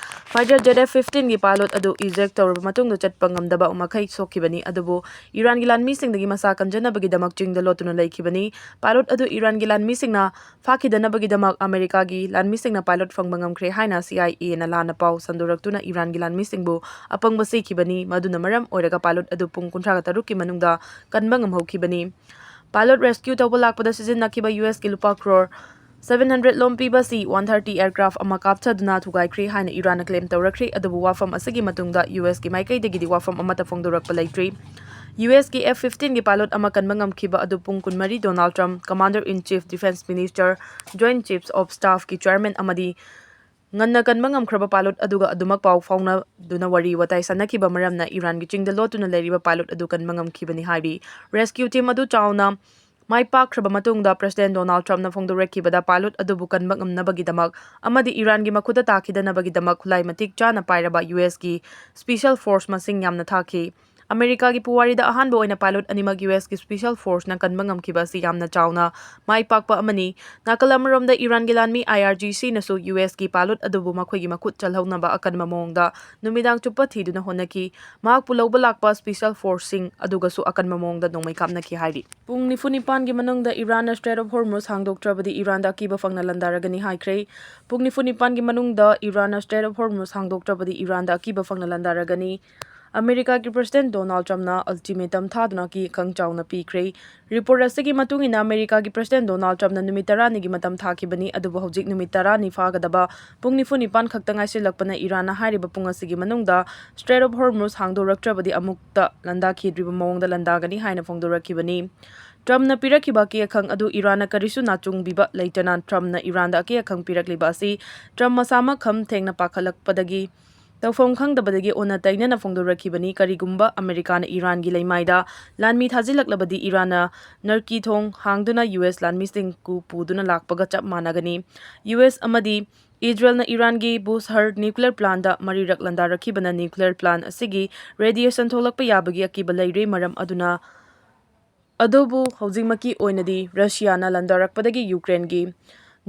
ꯐꯥꯏꯇꯔ ꯖꯦꯠ ꯑꯦꯐ ꯐꯤꯐꯇꯤꯟꯒꯤ ꯄꯥꯏꯂꯣꯠ ꯑꯗꯨ ꯏꯖꯦꯛ ꯇꯧꯔꯕ ꯃꯇꯨꯡꯗ ꯆꯠꯄ ꯉꯝꯗꯕ ꯃꯈꯩ ꯁꯣꯛꯈꯤꯕꯅꯤ, ꯑꯗꯨꯕꯨ ꯏꯔꯥꯟꯒꯤ ꯂꯥꯟꯃꯤꯁꯤꯡꯗꯒꯤ ꯃꯁꯥ ꯀꯟꯖꯅꯕꯒꯤꯗꯃꯛ ꯆꯤꯡꯗ ꯂꯣꯠꯇꯨꯅ ꯂꯩꯈꯤꯕꯅꯤ꯫ ꯄꯥꯏꯂꯣꯠ ꯑꯗꯨ ꯏꯔꯥꯟꯒꯤ ꯂꯥꯟꯃꯤꯁꯤꯡꯅ ꯐꯥꯈꯤꯗꯅꯕꯒꯤꯗꯃꯛ ꯑꯃꯦꯔꯤꯀꯥꯒꯤ ꯂꯥꯟꯃꯤꯁꯤꯡꯅ ꯄꯥꯏꯂꯣꯠ ꯐꯪꯕ ꯉꯝꯈ꯭ꯔꯦ ꯍꯥꯏꯅ ꯁꯤ ꯑꯥꯏ ꯑꯦꯅ ꯂꯥꯟꯅ ꯄꯥꯎ ꯁꯟꯗꯣꯔꯛꯇꯨꯅ ꯏꯔꯥꯟꯒꯤ ꯂꯥꯟꯃꯤꯁꯤꯡꯕꯨ ꯑꯄꯪꯕ ꯁꯤꯈꯤꯕꯅꯤ꯫ ꯃꯗꯨꯅ ꯃꯔꯝ ꯑꯣꯏꯔꯒ ꯄꯥꯏꯂꯣꯠ ꯑꯗꯨ ꯄꯨꯡ ꯀꯨꯟꯊ꯭ꯔꯥꯒ ꯇꯔꯨꯛꯀꯤ ꯃꯅꯨꯡꯗ ꯀꯟꯕ ꯉꯝꯍꯧꯈꯤꯕꯅꯤ꯫ ꯄꯥꯏꯂꯣꯠ ꯔꯦꯁꯀ꯭ꯌꯨ ꯇꯧꯕ ꯂꯥꯛꯄꯗ ꯁꯤꯖꯤꯟꯅꯈꯤꯕ ꯌꯨ ꯑꯦꯁꯀꯤ ꯂꯨꯄꯥ ꯀ꯭ꯔꯣꯔ ꯁꯚꯦꯟ ꯍꯟꯗ꯭ꯔꯦꯠ ꯂꯣꯝ ꯄꯤꯕ ꯁꯤ ꯋꯥꯟ ꯊꯥꯔꯇꯤ ꯑꯦꯌꯔꯀ꯭ꯔꯥꯐ ꯑꯃ ꯀꯥꯞꯊꯗꯨꯅ ꯊꯨꯒꯥꯏꯈ꯭ꯔꯦ ꯍꯥꯏꯅ ꯏꯔꯥꯟꯅ ꯀ꯭ꯂꯦꯝ ꯇꯧꯔꯛꯈ꯭ꯔꯦ, ꯑꯗꯨꯕꯨ ꯋꯥꯐꯝ ꯑꯁꯤꯒꯤ ꯃꯇꯨꯡꯗ ꯌꯨ ꯑꯦꯁꯀꯤ ꯃꯥꯏꯀꯩꯗꯒꯤꯗꯤ ꯋꯥꯐꯝ ꯑꯃꯠꯇ ꯐꯣꯡꯗꯣꯔꯛꯄ ꯂꯩꯇ꯭ꯔꯤ꯫ ꯌꯨ ꯑꯦꯁꯀꯤ ꯑꯦꯐ ꯐꯤꯐꯇꯤꯟꯒꯤ ꯄꯥꯏꯂꯣꯠ ꯑꯃ ꯀꯟꯕ ꯉꯝꯈꯤꯕ ꯑꯗꯨ ꯄꯨꯡ ꯀꯨꯟꯃꯔꯤ Donald Trump, commander in chief, defence minister, joint chiefs of ꯁ꯭ꯇꯥꯐꯀꯤ ꯆꯦꯌꯔꯃꯦꯟ ꯑꯃꯗꯤ ꯉꯟꯅ ꯀꯟꯕ ꯉꯝꯈ꯭ꯔꯕ ꯄꯥꯏꯂꯣꯠ ꯑꯗꯨꯒ ꯑꯗꯨꯃꯛ ꯄꯥꯎ ꯐꯥꯎꯅꯗꯨꯅ ꯋꯥꯔꯤ ꯋꯥꯇꯥꯏ ꯁꯥꯟꯅꯈꯤꯕ ꯃꯔꯝꯅ ꯏꯔꯥꯟꯒꯤ ꯆꯤꯡꯗ ꯂꯣꯠꯇꯨꯅ ꯂꯩꯔꯤꯕ ꯄꯥꯏꯂꯣꯠ ꯑꯗꯨ ꯀꯟꯕ ꯉꯝꯈꯤꯕꯅꯤ ꯍꯥꯏꯔꯤ꯫ ꯔꯦꯁꯀ꯭ꯌꯨ ꯇꯤꯝ ꯑꯗꯨ ꯆꯥꯎꯅ ꯃꯥꯏ ꯄꯥꯛꯈ꯭ꯔꯕ ꯃꯇꯨꯡꯗ ꯄ꯭ꯔꯁꯤꯗꯦꯟꯠ ꯗꯣꯅꯥꯜꯗ ꯇ꯭ꯔꯝꯞꯅ ꯐꯣꯡꯗꯣꯔꯛꯈꯤꯕꯗ ꯄꯥꯏꯂꯣꯠ ꯑꯗꯨꯕꯨ ꯀꯟꯕ ꯉꯝꯅꯕꯒꯤꯗꯃꯛ ꯑꯃꯗꯤ ꯏꯔꯥꯟꯒꯤ ꯃꯈꯨꯠꯇ ꯇꯥꯈꯤꯗꯅꯕꯒꯤꯗꯃꯛ ꯈꯨꯠꯂꯥꯏ ꯃꯇꯤꯛ ꯆꯥꯅ ꯄꯥꯏꯔꯕ ꯌꯨ ꯑꯦꯁꯀꯤ ꯁ꯭ꯄꯦꯁꯤꯌꯦꯜ ꯐꯣꯔꯁ ꯃꯁꯤꯡ ꯌꯥꯝꯅ ꯊꯥꯈꯤ꯫ ꯑꯃꯦꯔꯤꯀꯥꯒꯤ ꯄꯨꯋꯥꯔꯤꯗ ꯑꯍꯥꯟꯕ ꯑꯣꯏꯅ ꯄꯥꯏꯂꯣꯠ ꯑꯅꯤꯃꯛ ꯌꯨ ꯑꯦꯁꯀꯤ ꯁ꯭ꯄꯦꯁꯤꯌꯦꯜ ꯐꯣꯔꯁꯅ ꯀꯟꯕ ꯉꯝꯈꯤꯕ ꯑꯁꯤ ꯌꯥꯝꯅ ꯆꯥꯎꯅ ꯃꯥꯏ ꯄꯥꯛꯄ ꯑꯃꯅꯤ꯫ ꯅꯥꯀꯜ ꯑꯃꯔꯣꯝꯗ ꯏꯔꯥꯟꯒꯤ ꯂꯥꯟꯃꯤ ꯑꯥꯏ ꯑꯥꯔ ꯖꯤ ꯁꯤꯅꯁꯨ ꯌꯨ ꯑꯦꯁꯀꯤ ꯄꯥꯏꯂꯣꯠ ꯑꯗꯨꯕꯨ ꯃꯈꯣꯏꯒꯤ ꯃꯈꯨꯠ ꯆꯜꯍꯧꯅꯕ ꯑꯀꯟꯕ ꯃꯑꯣꯡꯗ ꯅꯨꯃꯤꯗꯥꯡ ꯆꯨꯞꯄ ꯊꯤꯗꯨꯅ ꯍꯣꯠꯅꯈꯤ꯫ ꯃꯍꯥꯛꯄꯨ ꯂꯧꯕ ꯂꯥꯛꯄ ꯁ꯭ꯄꯦꯁꯤꯌꯦꯜ ꯐꯣꯔꯁꯁꯤꯡ ꯑꯗꯨꯒꯁꯨ ꯑꯀꯟꯕ ꯃꯑꯣꯡꯗ ꯅꯣꯡꯃꯩ ꯀꯥꯞꯅꯈꯤ ꯍꯥꯏꯔꯤ꯫ ꯄꯨꯡ ꯅꯤꯐꯨ ꯅꯤꯄꯥꯟꯒꯤ ꯃꯅꯨꯡꯗ ꯏꯔꯥꯟꯅ ꯁ꯭ꯇ꯭ꯔꯦꯠ ꯑꯣꯐ ꯍꯣꯔꯃꯨꯖ ꯍꯥꯡꯗꯣꯛꯇ꯭ꯔꯕꯗꯤ ꯏꯔꯥꯟꯗ ꯑꯀꯤꯕ ꯐꯪꯅ ꯂꯥꯟꯗꯥꯔꯒꯅꯤ ꯍꯥꯏꯈ꯭ꯔꯦ꯫ ꯄꯨꯡ ꯅꯤꯐꯨ ꯅꯤꯄꯥꯟꯒꯤ ꯃꯅꯨꯡꯗ ꯏꯔꯥꯟꯅ ꯁ꯭ꯇ꯭ꯔꯦꯠ ꯑꯣꯐ ꯍꯣꯔꯃꯨꯖ ꯍꯥꯡꯗꯣꯛꯇ꯭ꯔꯕꯗꯤ ꯏꯔꯥꯟꯗ ꯑꯀꯤꯕ ꯐꯪꯅ ꯂꯥꯟꯗꯥꯔꯒꯅꯤ꯫ ꯑꯃꯦꯔꯤꯀꯥꯒꯤ ꯄ꯭ꯔꯁꯤꯗꯦꯟ ꯗꯣꯅꯥꯜꯗ ꯇ꯭ꯔꯝꯞꯅ ꯑꯜꯇꯤꯃꯦꯇꯝ ꯊꯥꯗꯨꯅ ꯑꯀꯤ ꯑꯈꯪ ꯆꯥꯎꯅ ꯄꯤꯈ꯭ꯔꯦ꯫ ꯔꯤꯄꯣꯔꯠ ꯑꯁꯤꯒꯤ ꯃꯇꯨꯡ ꯏꯟꯅ, ꯑꯃꯦꯔꯤꯀꯥꯒꯤ ꯄ꯭ꯔꯁꯤꯗꯦꯟ ꯗꯣꯅꯥꯜꯗ ꯇ꯭ꯔꯝꯞꯅ ꯅꯨꯃꯤꯠ ꯇꯔꯥꯅꯤꯒꯤ ꯃꯇꯝ ꯊꯥꯈꯤꯕꯅꯤ, ꯑꯗꯨꯕꯨ ꯍꯧꯖꯤꯛ ꯅꯨꯃꯤꯠ ꯇꯔꯥꯅꯤ ꯐꯥꯒꯗꯕ ꯄꯨꯡ ꯅꯤꯐꯨ ꯅꯤꯄꯥꯟ ꯈꯛꯇ ꯉꯥꯏꯁꯤꯜꯂꯛꯄꯅ ꯏꯔꯥꯟꯅ ꯍꯥꯏꯔꯤꯕ ꯄꯨꯡ ꯑꯁꯤꯒꯤ ꯃꯅꯨꯡꯗ Strait of Hormuz ꯍꯥꯡꯗꯣꯔꯛꯇ꯭ꯔꯕꯗꯤ ꯑꯃꯨꯛꯇ ꯂꯥꯟꯗꯥꯈꯤꯗ꯭ꯔꯤꯕ ꯃꯑꯣꯡꯗ ꯂꯥꯟꯗꯥꯒꯅꯤ ꯍꯥꯏꯅ ꯐꯣꯡꯗꯣꯔꯛꯈꯤꯕꯅꯤ꯫ ꯇ꯭ꯔꯝꯞꯅ ꯄꯤꯔꯛꯈꯤꯕ ꯑꯀꯤ ꯑꯈꯪ ꯑꯗꯨ ꯏꯔꯥꯟꯅ ꯀꯔꯤꯁꯨ ꯅꯥꯆꯨꯡꯕꯤꯕ ꯂꯩꯇꯅ ꯇ꯭ꯔꯝꯞꯅ ꯏꯔꯥꯟꯗ ꯑꯀꯤ ꯑꯈꯪ ꯄꯤꯔꯛꯂꯤꯕ ꯑꯁꯤ ꯇ꯭ꯔꯝꯞ ꯃꯁꯥꯃꯛ ꯈꯝ ꯊꯦꯡꯅ ꯄꯥꯈꯠꯂꯛꯄꯗꯒꯤ ꯇꯧꯐꯝ ꯈꯪꯗꯕꯗꯒꯤ ꯑꯣꯟꯅ ꯇꯩꯅꯅ ꯐꯣꯡꯗꯣꯔꯛꯈꯤꯕꯅꯤ꯫ ꯀꯔꯤꯒꯨꯝꯕ ꯑꯃꯦꯔꯤꯀꯥꯅ ꯏꯔꯥꯟꯒꯤ ꯂꯩꯃꯥꯏꯗ ꯂꯥꯟꯃꯤ ꯊꯥꯖꯤꯜꯂꯛꯂꯕꯗꯤ ꯏꯔꯥꯟꯅ ꯅꯔꯀꯤ ꯊꯣꯡ ꯍꯥꯡꯗꯨꯅ ꯌꯨ ꯑꯦꯁ ꯂꯥꯟꯃꯤꯁꯤꯡ ꯀꯨ ꯄꯨꯗꯨꯅ ꯂꯥꯛꯄꯒ ꯆꯞ ꯃꯥꯟꯅꯒꯅꯤ꯫ ꯌꯨ ꯑꯦꯁ ꯑꯃꯗꯤ ꯏꯖꯔꯦꯜꯅ ꯏꯔꯥꯟꯒꯤ ꯕꯨꯁꯍꯔ ꯅ꯭ꯌꯨꯀ꯭ꯂꯤꯌꯔ ꯄ꯭ꯂꯥꯟꯗ ꯃꯔꯤꯔꯛ ꯂꯥꯟꯗꯥꯔꯛꯈꯤꯕꯅ ꯅ꯭ꯌꯨꯀ꯭ꯂꯤꯌꯔ ꯄ꯭ꯂꯥꯟ ꯑꯁꯤꯒꯤ ꯔꯦꯗꯤꯌꯦꯁꯟ ꯊꯣꯛꯂꯛꯄ ꯌꯥꯕꯒꯤ ꯑꯀꯤꯕ ꯂꯩꯔꯦ꯫ ꯃꯔꯝ ꯑꯗꯨꯅ ꯑꯗꯨꯕꯨ ꯍꯧꯖꯤꯛꯃꯛꯀꯤ ꯑꯣꯏꯅꯗꯤ ꯔꯁꯤꯌꯥꯅ ꯂꯥꯟꯗꯥꯔꯛꯄꯗꯒꯤ ꯌꯨꯀ꯭ꯔꯦꯟꯒꯤ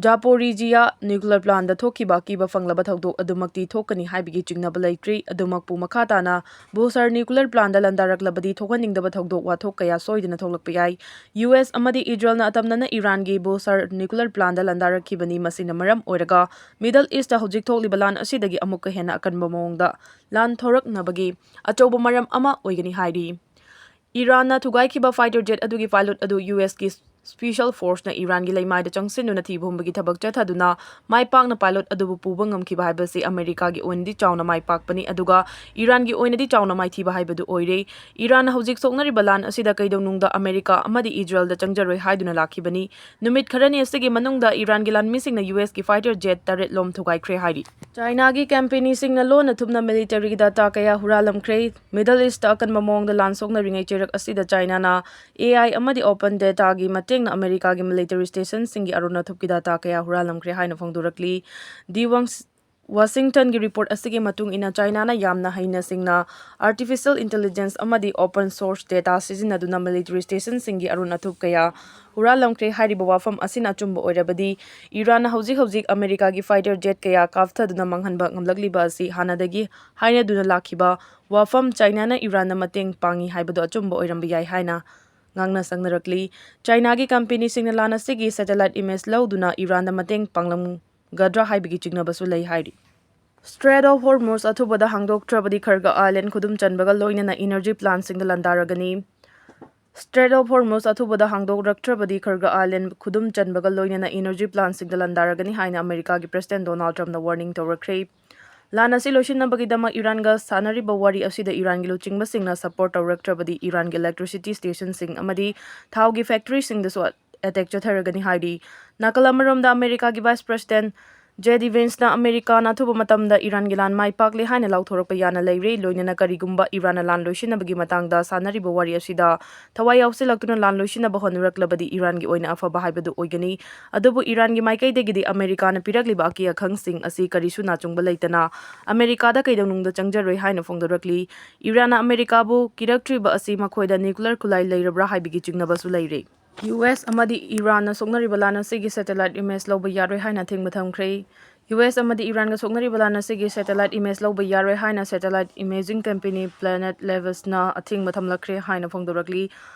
ꯖꯥꯄꯣꯔꯤꯖꯤꯌꯥ ꯅ꯭ꯌꯨꯀ꯭ꯂꯤꯌꯔ ꯄ꯭ꯂꯥꯟꯗ ꯊꯣꯛꯈꯤꯕ ꯑꯀꯤꯕ ꯐꯪꯂꯕ ꯊꯧꯗꯣꯛ ꯑꯗꯨꯃꯛꯇꯤ ꯊꯣꯛꯀꯅꯤ ꯍꯥꯏꯕꯒꯤ ꯆꯤꯡꯅꯕ ꯂꯩꯇ꯭ꯔꯤ꯫ ꯑꯗꯨꯃꯛꯄꯨ ꯃꯈꯥ ꯇꯥꯅ ꯕꯨꯁꯍꯔ ꯅ꯭ꯌꯨꯀ꯭ꯂꯤꯌꯔ ꯄ꯭ꯂꯥꯟꯗ ꯂꯥꯟꯗꯥꯔꯛꯂꯕꯗꯤ ꯊꯣꯛꯍꯟꯅꯤꯡꯗꯕ ꯊꯧꯗꯣꯛ ꯋꯥꯊꯣꯛ ꯀꯌꯥ ꯁꯣꯏꯗꯅ ꯊꯣꯛꯂꯛꯄ ꯌꯥꯏ꯫ ꯌꯨ ꯑꯦꯁ ꯑꯃꯗꯤ ꯏꯖꯔꯦꯜꯅ ꯑꯇꯝꯅꯅ ꯏꯔꯥꯟꯒꯤ ꯕꯨꯁꯍꯔ ꯅ꯭ꯌꯨꯀ꯭ꯂꯤꯌꯔ ꯄ꯭ꯂꯥꯟꯗ ꯂꯥꯟꯗꯥꯔꯛꯈꯤꯕꯅꯤ꯫ ꯃꯁꯤꯅ ꯃꯔꯝ ꯑꯣꯏꯔꯒ ꯃꯤꯗꯜ ꯏꯁꯇ ꯍꯧꯖꯤꯛ ꯊꯣꯛꯂꯤꯕ ꯂꯥꯟ ꯑꯁꯤꯗꯒꯤ ꯑꯃꯨꯛꯀ ꯍꯦꯟꯅ ꯑꯀꯟꯕ ꯃꯑꯣꯡꯗ ꯂꯥꯟ ꯊꯣꯔꯛꯅꯕꯒꯤ ꯑꯆꯧꯕ ꯃꯔꯝ ꯑꯃ ꯑꯣꯏꯒꯅꯤ ꯍꯥꯏꯔꯤ꯫ ꯏꯔꯥꯟꯅ ꯊꯨꯒꯥꯏꯈꯤꯕ ꯐꯥꯏꯇꯔ ꯖꯦꯠ ꯑꯗꯨꯒꯤ ꯄꯥꯏꯂꯣꯠ ꯑꯗꯨ ꯌꯨ ꯑꯦꯁꯀꯤ ꯁ꯭ꯄꯦꯁꯤꯌꯦꯜ ꯐꯣꯔꯁꯅ ꯏꯔꯥꯟꯒꯤ ꯂꯩꯃꯥꯏꯗ ꯆꯪꯁꯤꯟꯗꯨꯅ ꯊꯤꯕ ꯍꯨꯝꯕꯒꯤ ꯊꯕꯛ ꯆꯠꯊꯗꯨꯅ ꯃꯥꯏ ꯄꯥꯛꯅ ꯄꯥꯏꯂꯣꯠ ꯑꯗꯨꯕꯨ ꯄꯨꯕ ꯉꯝꯈꯤꯕ ꯍꯥꯏꯕꯁꯤ ꯑꯃꯦꯔꯤꯀꯥꯒꯤ ꯑꯣꯏꯅꯗꯤ ꯆꯥꯎꯅ ꯃꯥꯏ ꯄꯥꯛꯄꯅꯤ, ꯑꯗꯨꯒ ꯏꯔꯥꯟꯒꯤ ꯑꯣꯏꯅꯗꯤ ꯆꯥꯎꯅ ꯃꯥꯏꯊꯤꯕ ꯍꯥꯏꯕꯗꯨ ꯑꯣꯏꯔꯦ꯫ ꯏꯔꯥꯟꯅ ꯍꯧꯖꯤꯛ ꯁꯣꯛꯅꯔꯤꯕ ꯂꯥꯟ ꯑꯁꯤꯗ ꯀꯩꯗꯧꯅꯨꯡꯗ ꯑꯃꯦꯔꯤꯀꯥ ꯑꯃꯗꯤ ꯏꯖꯔꯦꯜꯗ ꯆꯪꯖꯔꯣꯏ ꯍꯥꯏꯗꯨꯅ ꯂꯥꯛꯈꯤꯕꯅꯤ꯫ ꯅꯨꯃꯤꯠ ꯈꯔꯅꯤ ꯑꯁꯤꯒꯤ ꯃꯅꯨꯡꯗ ꯏꯔꯥꯟꯒꯤ ꯂꯥꯟꯃꯤꯁꯤꯡꯅ ꯌꯨ ꯑꯦꯁꯀꯤ ꯐꯥꯏꯇꯔ ꯖꯦꯠ ꯇꯔꯦꯠ ꯂꯣꯝ ꯊꯨꯒꯥꯏꯈ꯭ꯔꯦ ꯍꯥꯏꯔꯤ꯫ ꯆꯥꯏꯅꯥꯒꯤ ꯀꯝꯄꯦꯅꯤꯁꯤꯡꯅ ꯂꯣꯟꯅ ꯊꯨꯞꯅ ꯃꯤꯂꯤꯇꯔꯤꯒꯤ ꯗꯥꯇꯥ ꯀꯌꯥ ꯍꯨꯔꯥꯜꯂꯝꯈ꯭ꯔꯦ꯫ ꯃꯤꯗꯜ ꯏꯁꯇ ꯑꯀꯟꯕ ꯃꯑꯣꯡꯗ ꯂꯥꯟ ꯁꯣꯛꯅꯔꯤꯉꯩ ꯆꯩꯔꯛ ꯑꯁꯤꯗ ꯆꯥꯏꯅꯥꯅ ꯑꯦ ꯑꯥꯏ ꯑꯃꯗꯤ ꯑꯣꯄꯟ ꯗꯦꯇꯥꯒꯤ ꯃꯇꯦꯡꯅ ꯑꯃꯦꯔꯤꯀꯥꯒꯤ ꯃꯤꯂꯤꯇꯔꯤ ꯁ꯭ꯇꯦꯁꯟꯁꯤꯡꯒꯤ ꯑꯔꯨꯟ ꯑꯊꯨꯞꯀꯤ ꯗꯥꯇꯥ ꯀꯌꯥ ꯍꯨꯔꯥꯜꯂꯝꯈ꯭ꯔꯦ ꯍꯥꯏꯅ ꯐꯣꯡꯗꯣꯔꯛꯂꯤ꯫ ꯗꯤ ꯋꯥꯡ-, ꯋꯥꯁꯤꯡꯇꯟꯒꯤ ꯔꯤꯄꯣꯔꯠ ꯑꯁꯤꯒꯤ ꯃꯇꯨꯡ ꯏꯟꯅ, ꯆꯥꯏꯅꯥꯅ ꯌꯥꯝꯅ ꯍꯩꯅ ꯁꯤꯡꯅ ꯑꯥꯔꯇꯤꯐꯤꯁꯤꯌꯦꯜ ꯏꯟꯇꯦꯂꯤꯖꯦꯟꯁ ꯑꯃꯗꯤ ꯑꯣꯄꯟ ꯁꯣꯔꯁ ꯗꯦꯇꯥ ꯁꯤꯖꯤꯟꯅꯗꯨꯅ ꯃꯤꯂꯤꯇꯔꯤ ꯁ꯭ꯇꯦꯁꯟꯁꯤꯡꯒꯤ ꯑꯔꯨꯟ ꯑꯊꯨꯞ ꯀꯌꯥ ꯍꯨꯔꯥꯜꯂꯝꯈ꯭ꯔꯦ꯫ ꯍꯥꯏꯔꯤꯕ ꯋꯥꯐꯝ ꯑꯁꯤꯅ ꯑꯆꯨꯝꯕ ꯑꯣꯏꯔꯕꯗꯤ, ꯏꯔꯥꯟꯅ ꯍꯧꯖꯤꯛ ꯍꯧꯖꯤꯛ ꯑꯃꯦꯔꯤꯀꯥꯒꯤ ꯐꯥꯏꯇꯔ ꯖꯦꯠ ꯀꯌꯥ ꯀꯥꯞꯊꯗꯨꯅ ꯃꯥꯡꯍꯟꯕ ꯉꯝꯂꯛꯂꯤꯕ ꯑꯁꯤ ꯍꯥꯟꯅꯗꯒꯤ ꯍꯥꯏꯅꯗꯨꯅ ꯂꯥꯛꯈꯤꯕ ꯋꯥꯐꯝ, ꯆꯥꯏꯅꯥꯅ ꯏꯔꯥꯟꯅ ꯃꯇꯦꯡ ꯄꯥꯡꯉꯤ ꯍꯥꯏꯕꯗꯨ ꯑꯆꯨꯝꯕ ꯑꯣꯏꯔꯝꯕ ꯌꯥꯏ ꯍꯥꯏꯅ ꯉꯥꯡꯅ ꯁꯛꯅꯔꯛꯂꯤ꯫ ꯆꯥꯏꯅꯥꯒꯤ ꯀꯝꯄꯦꯅꯤꯁꯤꯡꯅ ꯂꯥꯟ ꯑꯁꯤꯒꯤ ꯁꯦꯇꯦꯂꯥꯏꯠ ꯏꯃꯦꯖ ꯂꯧꯗꯨꯅ ꯏꯔꯥꯟꯗ ꯃꯇꯦꯡ ꯄꯥꯡꯂꯝꯒꯗ꯭ꯔꯥ ꯍꯥꯏꯕꯒꯤ ꯆꯤꯡꯅꯕꯁꯨ ꯂꯩ ꯍꯥꯏꯔꯤ꯫ Strait of Hormuz ꯑꯊꯨꯕꯗ ꯍꯥꯡꯗꯣꯛꯇ꯭ꯔꯕꯗꯤ ꯈꯔꯒ ꯑꯥꯏꯂꯦꯟ ꯈꯨꯗꯨꯝ ꯆꯟꯕꯒ ꯂꯣꯏꯅꯅ ꯏꯅꯔꯖꯤ ꯄ꯭ꯂꯥꯟꯁꯤꯡꯗ ꯂꯥꯟꯗꯥꯔꯒꯅꯤ꯫ Strait of Hormuz ꯑꯊꯨꯕꯗ ꯍꯥꯡꯗꯣꯛꯂꯛꯇ꯭ꯔꯕꯗꯤ ꯈꯔꯒ ꯑꯥꯏꯂꯦꯟ ꯈꯨꯗꯨꯝ ꯆꯟꯕꯒ ꯂꯣꯏꯅꯅ ꯏꯅꯔꯖꯤ ꯄ꯭ꯂꯥꯟꯁꯤꯡꯗ ꯂꯥꯟꯗꯥꯔꯒꯅꯤ ꯍꯥꯏꯅ ꯑꯃꯦꯔꯤꯀꯥꯒꯤ ꯄ꯭ꯔꯦꯁꯤꯗꯦꯟꯠ ꯗꯣꯅꯥꯜꯗ ꯇ꯭ꯔꯝꯞꯅ ꯋꯥꯔꯅꯤꯡ ꯇꯧꯔꯛꯈ꯭ꯔꯦ꯫ ꯂꯥꯟ ꯑꯁꯤ ꯂꯣꯏꯁꯤꯟꯅꯕꯒꯤꯗꯃꯛ ꯏꯔꯥꯟꯒ ꯁꯥꯟꯅꯔꯤꯕ ꯋꯥꯔꯤ ꯑꯁꯤꯗ ꯏꯔꯥꯟꯒꯤ ꯂꯨꯆꯤꯡꯕꯁꯤꯡꯅ ꯁꯄꯣꯔꯠ ꯇꯧꯔꯛꯇ꯭ꯔꯕꯗꯤ ꯏꯔꯥꯟꯒꯤ ꯏꯂꯦꯛꯇ꯭ꯔꯤꯁꯤꯇꯤ ꯁ꯭ꯇꯦꯁꯟꯁꯤꯡ ꯑꯃꯗꯤ ꯊꯥꯎꯒꯤ ꯐꯦꯛꯇꯔꯤꯁꯤꯡꯗꯁꯨ ꯑꯦꯇꯦꯛ ꯆꯠꯊꯔꯒꯅꯤ ꯍꯥꯏꯔꯤ꯫ ꯅꯥꯀꯜ ꯑꯃꯔꯣꯝꯗ ꯑꯃꯦꯔꯤꯀꯥꯒꯤ ꯚꯥꯏꯁ ꯄ꯭ꯔꯦꯁꯤꯗꯦꯟꯠ ꯖꯦ ꯗꯤ ꯚꯦꯟꯁꯅ ꯑꯃꯦꯔꯤꯀꯥꯅ ꯑꯊꯨꯕ ꯃꯇꯝꯗ ꯏꯔꯥꯟꯒꯤ ꯂꯥꯟ ꯃꯥꯏ ꯄꯥꯛꯂꯦ ꯍꯥꯏꯅ ꯂꯥꯎꯊꯣꯔꯛꯄ ꯌꯥꯅ ꯂꯩꯔꯦ, ꯂꯣꯏꯅꯅ ꯀꯔꯤꯒꯨꯝꯕ ꯏꯔꯥꯟꯅ ꯂꯥꯟ ꯂꯣꯏꯁꯤꯟꯅꯕꯒꯤ ꯃꯇꯥꯡꯗ ꯁꯥꯟꯅꯔꯤꯕ ꯋꯥꯔꯤ ꯑꯁꯤꯗ ꯊꯋꯥꯏ ꯌꯥꯎꯁꯤꯜꯂꯛꯇꯨꯅ ꯂꯥꯟ ꯂꯣꯏꯁꯤꯟꯅꯕ ꯍꯣꯠꯅꯔꯛꯂꯕꯗꯤ ꯏꯔꯥꯟꯒꯤ ꯑꯣꯏꯅ ꯑꯐꯕ ꯍꯥꯏꯕꯗꯨ ꯑꯣꯏꯒꯅꯤ꯫ ꯑꯗꯨꯕꯨ ꯏꯔꯥꯟꯒꯤ ꯃꯥꯏꯀꯩꯗꯒꯤꯗꯤ ꯑꯃꯦꯔꯤꯀꯥꯅ ꯄꯤꯔꯛꯂꯤꯕ ꯑꯀꯤ ꯑꯈꯪꯁꯤꯡ ꯑꯁꯤ ꯀꯔꯤꯁꯨ ꯅꯥꯆꯨꯡꯕ ꯂꯩꯇꯅ ꯑꯃꯦꯔꯤꯀꯥꯗ ꯀꯩꯗꯧꯅꯨꯡꯗ ꯆꯪꯖꯔꯣꯏ ꯍꯥꯏꯅ ꯐꯣꯡꯗꯣꯔꯛꯂꯤ꯫ ꯏꯔꯥꯟꯅ ꯑꯃꯦꯔꯤꯀꯥꯕꯨ ꯀꯤꯔꯛꯇ꯭ꯔꯤꯕ ꯑꯁꯤ ꯃꯈꯣꯏꯗ ꯅ꯭ꯌꯨꯀ꯭ꯂꯤꯌꯔ ꯈꯨꯠꯂꯥꯏ ꯂꯩꯔꯕ꯭ꯔꯥ ꯍꯥꯏꯕꯒꯤ ꯆꯤꯡꯅꯕꯁꯨ ꯂꯩꯔꯤ꯫ ꯌꯨ ꯑꯦꯁ ꯑꯃꯗꯤ ꯏꯔꯥꯟꯅ ꯁꯣꯛꯅꯔꯤꯕ ꯂꯥꯟ ꯑꯁꯤꯒꯤ ꯁꯦꯇꯦꯂꯥꯏꯠ ꯏꯃꯦꯖ ꯂꯧꯕ ꯌꯥꯔꯣꯏ ꯍꯥꯏꯅ ꯑꯊꯤꯡꯕ ꯊꯝꯈ꯭ꯔꯦ꯫ ꯌꯨ ꯑꯦꯁ ꯑꯃꯗꯤ ꯏꯔꯥꯟꯒ ꯁꯣꯛꯅꯔꯤꯕ ꯂꯥꯟ ꯑꯁꯤꯒꯤ ꯁꯦꯇꯦꯂꯥꯏꯠ ꯏꯃꯦꯖ ꯂꯧꯕ ꯌꯥꯔꯣꯏ ꯍꯥꯏꯅ ꯁꯦꯇꯦꯂꯥꯏꯠ ꯏꯃꯦꯖꯤꯡ ꯀꯝꯄꯦꯅꯤ ꯄ꯭ꯂꯦꯅꯦꯠ ꯂꯦꯕꯁꯅ ꯑꯊꯤꯡꯕ ꯊꯝꯂꯛꯈ꯭ꯔꯦ ꯍꯥꯏꯅ ꯐꯣꯡꯗꯣꯔꯛꯂꯤ꯫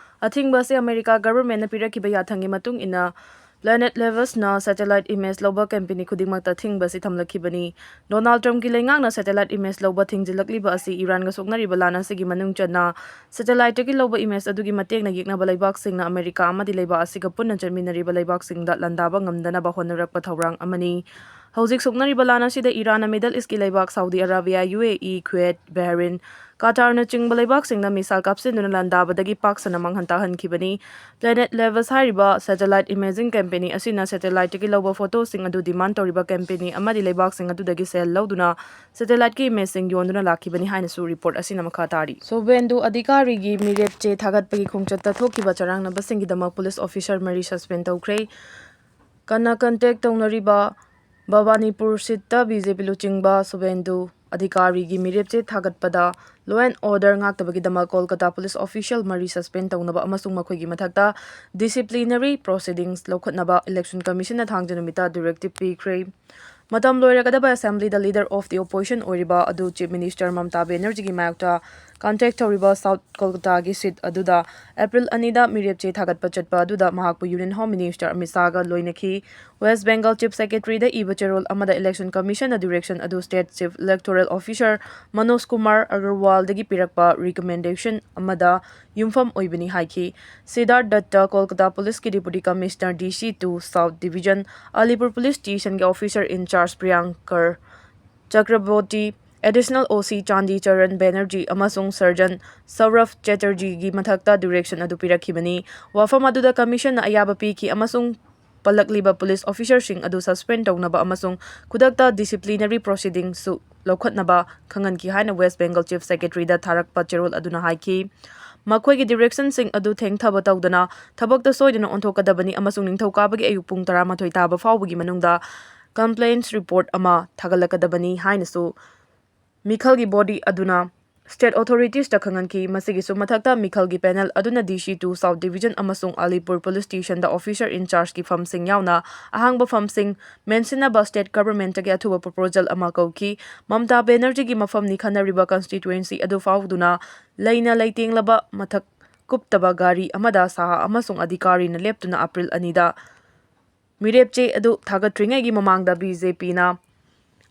ꯑꯊꯤꯡꯕ ꯑꯁꯤ ꯑꯃꯦꯔꯤꯀꯥ ꯒꯚꯔꯟꯃꯦꯟꯠꯅ ꯄꯤꯔꯛꯈꯤꯕ ꯌꯥꯊꯪꯒꯤ ꯃꯇꯨꯡ ꯏꯟꯅ ꯄ꯭ꯂꯦꯅꯦꯠ ꯂꯦꯕꯁꯅ ꯁꯦꯇꯦꯂꯥꯏꯠ ꯏꯃꯦꯖ ꯂꯧꯕ ꯀꯝꯄꯦꯅꯤ ꯈꯨꯗꯤꯡꯃꯛꯇ ꯑꯊꯤꯡꯕ ꯑꯁꯤ ꯊꯝꯂꯛꯈꯤꯕꯅꯤ꯫ ꯗꯣꯅꯥꯜꯗ ꯇ꯭ꯔꯝꯞꯀꯤ ꯂꯩꯉꯥꯛꯅ ꯁꯦꯇꯦꯂꯥꯏꯠ ꯏꯃꯦꯖ ꯂꯧꯕ ꯊꯤꯡꯖꯤꯜꯂꯛꯂꯤꯕ ꯑꯁꯤ ꯏꯔꯥꯟꯒ ꯁꯣꯛꯅꯔꯤꯕ ꯂꯥꯟ ꯑꯁꯤꯒꯤ ꯃꯅꯨꯡ ꯆꯟꯅ ꯁꯦꯇꯦꯂꯥꯏꯠꯇꯒꯤ ꯂꯧꯕ ꯏꯃꯦꯖ ꯑꯗꯨꯒꯤ ꯃꯇꯦꯡꯅ ꯌꯦꯛꯅꯕ ꯂꯩꯕꯥꯛꯁꯤꯡꯅ ꯑꯃꯦꯔꯤꯀꯥ ꯑꯃꯗꯤ ꯂꯩꯕꯥꯛ ꯑꯁꯤꯒ ꯄꯨꯟꯅ ꯆꯠꯃꯤꯟꯅꯔꯤꯕ ꯂꯩꯕꯥꯛꯁꯤꯡꯗ ꯂꯥꯟꯗꯥꯕ ꯉꯝꯗꯅꯕ ꯍꯣꯠꯅꯔꯛꯄ ꯊꯧꯔꯥꯡ ꯑꯃꯅꯤ꯫ ꯍꯧꯖꯤꯛ ꯁꯣꯛꯅꯔꯤꯕ ꯂꯥꯟ ꯑꯁꯤꯗ ꯏꯔꯥꯟꯅ ꯃꯤꯗꯜ ꯏꯁ꯭ꯠꯀꯤ ꯂꯩꯕꯥꯛ ꯁꯥꯎꯗꯤ ꯑꯔꯥꯕꯤꯌꯥ, ꯌꯨ ꯑꯦ ꯏ, ꯀꯨꯋꯦꯠ, ꯕꯍꯔꯤꯟ, ꯀꯇꯥꯔꯅꯆꯤꯡꯕ ꯂꯩꯕꯥꯛꯁꯤꯡꯗ ꯃꯤꯁꯥꯏꯜ ꯀꯥꯞꯁꯤꯟꯗꯨꯅ ꯂꯥꯟꯗꯥꯕꯗꯒꯤ ꯄꯥꯛ ꯁꯟꯅ ꯃꯥꯡꯍꯟ ꯇꯥꯛꯍꯟꯈꯤꯕꯅꯤ꯫ ꯄ꯭ꯂꯦꯅꯦꯠ ꯂꯦꯕꯁ ꯍꯥꯏꯔꯤꯕ ꯁꯦꯇꯦꯂꯥꯏꯠ ꯏꯃꯦꯖꯤꯡ ꯀꯝꯄꯦꯅꯤ ꯑꯁꯤꯅ ꯁꯦꯇꯦꯂꯥꯏꯠꯇꯒꯤ ꯂꯧꯕ ꯐꯣꯇꯣꯁꯤꯡ ꯑꯗꯨ ꯗꯤꯃꯥꯟ ꯇꯧꯔꯤꯕ ꯀꯝꯄꯦꯅꯤ ꯑꯃꯗꯤ ꯂꯩꯕꯥꯛꯁꯤꯡ ꯑꯗꯨꯗꯒꯤ ꯁꯦꯜ ꯂꯧꯗꯨꯅ ꯁꯦꯇꯦꯂꯥꯏꯠꯀꯤ ꯏꯃꯦꯖꯁꯤꯡ ꯌꯣꯟꯗꯨꯅ ꯂꯥꯛꯈꯤꯕꯅꯤ ꯍꯥꯏꯅꯁꯨ ꯔꯤꯄꯣꯔꯠ ꯑꯁꯤꯅ ꯃꯈꯥ ꯇꯥꯔꯤ꯫ ꯁꯨꯚꯦꯟꯗꯨ ꯑꯙꯤꯀꯥꯔꯤꯒꯤ ꯃꯤꯔꯦꯞ ꯆꯦ ꯊꯥꯒꯠꯄꯒꯤ ꯈꯣꯡꯆꯠꯇ ꯊꯣꯛꯈꯤꯕ ꯆꯔꯥꯡꯅꯕꯁꯤꯡꯒꯤꯗꯃꯛ ꯄꯨꯂꯤꯁ ꯑꯣꯐꯤꯁꯔ ꯃꯔꯤ ꯁꯁꯄꯦꯟ ꯇꯧꯈ꯭ꯔꯦ꯫ ꯀꯟꯅ ꯀꯟꯇꯦꯛ ꯇꯧꯅꯔꯤꯕ ꯚꯕꯥꯅꯤꯄꯨꯔ ꯁꯤꯠꯇ ꯕꯤ ꯖꯦ ꯄꯤ ꯂꯨꯆꯤꯡꯕ ꯁꯨꯚꯦꯟꯗꯨ ꯑꯙꯤꯀꯥꯔꯤꯒꯤ ꯃꯤꯔꯦꯞ ꯆꯦ ꯊꯥꯒꯠꯄꯗ law and order ꯉꯥꯛꯇꯕꯒꯤꯗꯃꯛ ꯀꯣꯜꯀꯇꯥ ꯄꯨꯂꯤꯁ ꯑꯣꯐꯤꯁꯤꯌꯦꯜ ꯃꯔꯤ ꯁꯁꯄꯦꯟ ꯇꯧꯅꯕ ꯑꯃꯁꯨꯡ ꯃꯈꯣꯏꯒꯤ ꯃꯊꯛꯇ ꯗꯤꯁꯤꯄ꯭ꯂꯤꯅꯔꯤ ꯄ꯭ꯔꯣꯁꯤꯗꯤꯡꯁ ꯂꯧꯈꯠꯅꯕ ꯏꯂꯦꯛꯁꯟ ꯀꯃꯤꯁꯟꯅ ꯊꯥꯡꯖ ꯅꯨꯃꯤꯠꯇ ꯗꯤꯔꯦꯛꯇꯤꯚ ꯄꯤꯈ꯭ꯔꯦ꯫ ꯃꯇꯝ ꯂꯣꯏꯔꯒꯗꯕ ꯑꯦꯁꯦꯝꯕ꯭ꯂꯤꯗ ꯂꯤꯗꯔ ꯑꯣꯐ ꯗꯤ ꯑꯣꯄꯣꯖꯤꯁꯟ ꯑꯣꯏꯔꯤꯕ ꯑꯗꯨ ꯆꯤꯐ ꯃꯤꯅꯤꯁꯇꯔ ꯃꯃꯇꯥ ꯕꯦꯅꯔꯖꯤꯒꯤ ꯃꯥꯌꯣꯛꯇ ꯀꯟꯇꯦꯛ ꯇꯧꯔꯤꯕ ꯁꯥꯎꯠ ꯀꯣꯜꯀꯇꯥꯒꯤ ꯁꯤꯠ ꯑꯗꯨꯗ ꯑꯦꯄ꯭ꯔꯤꯜ ꯑꯅꯤꯗ ꯃꯤꯔꯦꯞ ꯆꯦ ꯊꯥꯒꯠꯄ ꯆꯠꯄ ꯑꯗꯨꯗ ꯃꯍꯥꯛꯄꯨ ꯌꯨꯅꯤꯌꯟ ꯍꯣꯝ ꯃꯤꯅꯤꯁꯇꯔ ꯑꯃꯤꯠ ꯁꯥꯍꯒ ꯂꯣꯏꯅꯈꯤ꯫ ꯋꯦꯁ ꯕꯦꯡꯒꯜ ꯆꯤꯐ ꯁꯦꯀ꯭ꯔꯦꯇꯔꯤꯗ ꯏꯕ ꯆꯦꯔꯣꯜ ꯑꯃꯗ ꯏꯂꯦꯛꯁꯟ ꯀꯃꯤꯁꯟꯅ ꯗꯤꯔꯦꯛꯁꯟ ꯑꯗꯨ state chief electoral officer Manoj Kumar ꯑꯒꯔꯋꯥꯜꯗꯒꯤ ꯄꯤꯔꯛꯄ ꯔꯤꯀꯃꯦꯟꯗꯦꯁꯟ ꯑꯃꯗ ꯌꯨꯝꯐꯝ ꯑꯣꯏꯕꯅꯤ ꯍꯥꯏꯈꯤ꯫ ꯁꯤꯗꯥꯔꯊ ꯗꯠꯇ ꯀꯣꯜꯀꯇꯥ ꯄꯨꯂꯤꯁꯀꯤ deputy commissioner, D C to south division, Alipur police ꯁ꯭ꯇꯦꯁꯟꯒꯤ officer in charge Priyankar Chakraborty, additional O C ꯆꯥꯟꯗꯤ Charan Banerjee ꯑꯃꯁꯨꯡ ꯁꯔꯖꯟ ꯁꯧꯔꯚ ꯆꯦꯇꯔꯖꯤꯒꯤ ꯃꯊꯛꯇ ꯗꯤꯔꯦꯛꯁꯟ ꯑꯗꯨ ꯄꯤꯔꯛꯈꯤꯕꯅꯤ꯫ ꯋꯥꯐꯝ ꯑꯗꯨꯗ ꯀꯃꯤꯁꯟꯅ ꯑꯌꯥꯕ ꯄꯤꯈꯤ ꯑꯃꯁꯨꯡ ꯄꯜꯂꯛꯂꯤꯕ ꯄꯨꯂꯤꯁ ꯑꯣꯐꯤꯁꯔꯁꯤꯡ ꯑꯗꯨ ꯁꯁꯄꯦꯟ ꯇꯧꯅꯕ ꯑꯃꯁꯨꯡ ꯈꯨꯗꯛꯇ ꯗꯤꯁꯤꯄ꯭ꯂꯤꯅꯔꯤ ꯄ꯭ꯔꯣꯁꯤꯗꯤꯡꯁꯨ ꯂꯧꯈꯠꯅꯕ ꯈꯪꯍꯟꯈꯤ ꯍꯥꯏꯅ ꯋꯦꯁ ꯕꯦꯡꯒꯜ ꯆꯤꯐ ꯁꯦꯀ꯭ꯔꯦꯇꯔꯤꯗ ꯊꯥꯔꯛꯄ ꯆꯦꯔꯣꯜ ꯑꯗꯨꯅ ꯍꯥꯏꯈꯤ꯫ ꯃꯈꯣꯏꯒꯤ ꯗꯤꯔꯦꯛꯁꯟꯁꯤꯡ ꯑꯗꯨ ꯊꯦꯡꯊꯕ ꯇꯧꯗꯅ ꯊꯕꯛꯇ ꯁꯣꯏꯗꯅ ꯑꯣꯟꯊꯣꯛꯀꯗꯕꯅꯤ ꯑꯃꯁꯨꯡ ꯅꯤꯡꯊꯧꯀꯥꯕꯒꯤ ꯑꯌꯨꯛ ꯄꯨꯡ ꯇꯔꯥꯃꯥꯊꯣꯏ ꯇꯥꯕ ꯐꯥꯎꯕꯒꯤ ꯃꯅꯨꯡꯗ ꯀꯝꯄ꯭ꯂꯦꯟꯁ ꯔꯤꯄꯣꯔꯠ ꯑꯃ ꯊꯥꯒꯠꯂꯛꯀꯗꯕꯅꯤ ꯍꯥꯏꯅꯁꯨ ꯃꯤꯈꯜꯒꯤ ꯕꯣꯗꯤ ꯑꯗꯨꯅ ꯁ꯭ꯇꯦꯠ ꯑꯣꯊꯣꯔꯤꯇꯤꯁꯇ ꯈꯪꯍꯟꯈꯤ꯫ ꯃꯁꯤꯒꯤꯁꯨ ꯃꯊꯛꯇ, ꯃꯤꯈꯜꯒꯤ ꯄꯦꯅꯦꯜ ꯑꯗꯨꯅ ꯗꯤ ꯁꯤ ꯇꯨ ꯁꯥꯎꯠ ꯗꯤꯚꯤꯖꯟ ꯑꯃꯁꯨꯡ ꯑꯂꯤꯄꯨꯔ ꯄꯨꯂꯤꯁ ꯁ꯭ꯇꯦꯁꯟꯗ ꯑꯣꯐꯤꯁꯔ ꯏꯟꯆꯥꯔꯖꯀꯤ ꯐꯝꯁꯤꯡ ꯌꯥꯎꯅ ꯑꯍꯥꯡꯕ ꯐꯝꯁꯤꯡ ꯃꯦꯟꯁꯤꯟꯅꯕ ꯁ꯭ꯇꯦꯠ ꯒꯚꯔꯟꯃꯦꯟꯠꯇꯒꯤ ꯑꯊꯨꯕ ꯄ꯭ꯔꯣꯄꯣꯖꯜ ꯑꯃ ꯀꯧꯈꯤ꯫ ꯃꯝꯇꯥ ꯕꯦꯅꯔꯖꯤꯒꯤ ꯃꯐꯝꯅꯤ ꯈꯟꯅꯔꯤꯕ ꯀꯟꯁꯇꯤꯇ꯭ꯋꯦꯟꯁꯤ ꯑꯗꯨ ꯐꯥꯎꯗꯨꯅ ꯂꯩꯅ ꯂꯩꯇꯦꯡꯂꯕ ꯃꯊꯛ ꯀꯨꯞꯇꯕ ꯒꯥꯔꯤ ꯑꯃꯗ ꯁꯥꯍ ꯑꯃꯁꯨꯡ ꯑꯙꯤꯀꯥꯔꯤꯅ ꯂꯦꯞꯇꯨꯅ ꯑꯦꯄ꯭ꯔꯤꯜ ꯑꯅꯤꯗ ꯃꯤꯔꯦꯞ ꯆꯦ ꯑꯗꯨ ꯊꯥꯒꯠꯇ꯭ꯔꯤꯉꯩꯒꯤ ꯃꯃꯥꯡꯗ ꯕꯤ ꯖꯦ ꯄꯤꯅ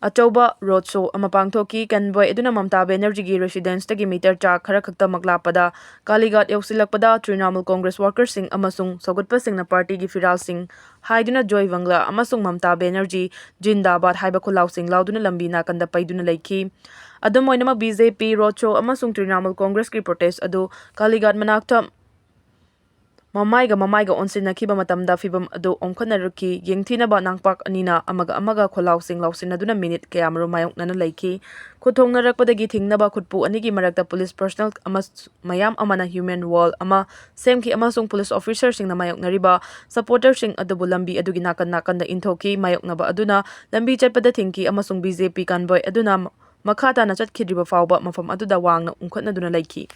ꯑꯆꯧꯕ ꯔꯣꯗ ꯁꯣ ꯑꯃ ꯄꯥꯡꯊꯣꯛꯈꯤ꯫ ꯀꯟꯚꯣꯏ ꯑꯗꯨꯅ ꯃꯝꯇꯥ ꯕꯦꯅꯔꯖꯤꯒꯤ ꯔꯦꯁꯤꯗꯦꯟꯁꯇꯒꯤ ꯃꯤꯇꯔ ꯆꯥ ꯈꯔ ꯈꯛꯇꯃꯛ ꯂꯥꯞꯄꯗ ꯀꯥꯂꯤꯘꯥꯠ ꯌꯧꯁꯤꯜꯂꯛꯄꯗ ꯇ꯭ꯔꯤꯅꯥꯃꯨꯜ ꯀꯣꯡꯒ꯭ꯔꯦꯁ ꯋꯥꯔꯀꯔꯁꯤꯡ ꯑꯃꯁꯨꯡ ꯁꯧꯒꯠꯄꯁꯤꯡꯅ ꯄꯥꯔꯇꯤꯒꯤ ꯐꯤꯔꯥꯜꯁꯤꯡ ꯍꯥꯏꯗꯨꯅ ꯖꯣꯏ ꯕꯪꯒ꯭ꯂꯥ ꯑꯃꯁꯨꯡ ꯃꯝꯇꯥ ꯕꯦꯅꯔꯖꯤ ꯖꯤꯟꯗꯥꯕꯥꯗ ꯍꯥꯏꯕ ꯈꯣꯜꯂꯥꯎꯁꯤꯡ ꯂꯥꯎꯗꯨꯅ ꯂꯝꯕꯤ ꯅꯥꯀꯟꯗ ꯄꯩꯗꯨꯅ ꯂꯩꯈꯤ꯫ ꯑꯗꯨꯝ ꯑꯣꯏꯅꯃꯛ, ꯕꯤ ꯖꯦ ꯄꯤ ꯔꯣꯗ ꯁꯣ ꯑꯃꯁꯨꯡ ꯇ꯭ꯔꯤꯅꯥꯃꯨꯜ ꯀꯣꯡꯒ꯭ꯔꯦꯁꯀꯤ ꯄ꯭ꯔꯣꯇꯦꯁ ꯑꯗꯨ ꯀꯥꯂꯤꯘꯥꯠ ꯃꯅꯥꯛꯇ ꯃꯃꯥꯏꯒ ꯃꯃꯥꯏꯒ ꯑꯣꯟꯁꯤꯟꯅꯈꯤꯕ ꯃꯇꯝꯗ ꯐꯤꯚꯝ ꯑꯗꯨ ꯑꯣꯟꯈꯠꯅꯔꯛꯈꯤ꯫ ꯌꯦꯡꯊꯤꯅꯕ ꯅꯥꯡꯄꯥꯛ ꯑꯅꯤꯅ ꯑꯃꯒ ꯑꯃꯒ ꯈꯣꯜꯂꯥꯎꯁꯤꯡ ꯂꯥꯎꯁꯤꯟꯅꯗꯨꯅ ꯃꯤꯅꯤꯠ ꯀꯌꯥꯃꯔꯨꯝ ꯃꯥꯌꯣꯛꯅꯅ ꯂꯩꯈꯤ꯫ ꯈꯨꯠ ꯊꯣꯡꯅꯔꯛꯄꯗꯒꯤ ꯊꯤꯡꯅꯕ ꯈꯨꯠꯄꯨ ꯑꯅꯤꯒꯤ ꯃꯔꯛꯇ ꯄꯨꯂꯤꯁ ꯄꯔꯁꯅꯦꯜ ꯑꯃ, ꯃꯌꯥꯝ ꯑꯃꯅ ꯍ꯭ꯌꯨꯃꯦꯟ ꯋꯥꯜ ꯑꯃ ꯁꯦꯝꯈꯤ ꯑꯃꯁꯨꯡ ꯄꯨꯂꯤꯁ ꯑꯣꯐꯤꯁꯔꯁꯤꯡꯅ ꯃꯥꯌꯣꯛꯅꯔꯤꯕ ꯁꯄꯣꯔꯇꯔꯁꯤꯡ ꯑꯗꯨꯕꯨ ꯂꯝꯕꯤ ꯑꯗꯨꯒꯤ ꯅꯥꯀꯟ ꯅꯥꯀꯟꯗ ꯏꯟꯊꯣꯛꯈꯤ꯫ ꯃꯥꯌꯣꯛꯅꯕ ꯑꯗꯨꯅ ꯂꯝꯕꯤ ꯆꯠꯄꯗ ꯊꯤꯡꯈꯤ ꯑꯃꯁꯨꯡ ꯕꯤ ꯖꯦ ꯄꯤ ꯀꯟꯚꯣꯏ ꯑꯗꯨꯅ ꯃꯈꯥ ꯇꯥꯅ ꯆꯠꯈꯤꯗ꯭ꯔꯤꯕ ꯐꯥꯎꯕ ꯃꯐꯝ ꯑꯗꯨꯗ ꯋꯥꯡꯅ ꯎꯪꯈꯠꯅꯗꯨꯅ ꯂꯩꯈꯤ꯫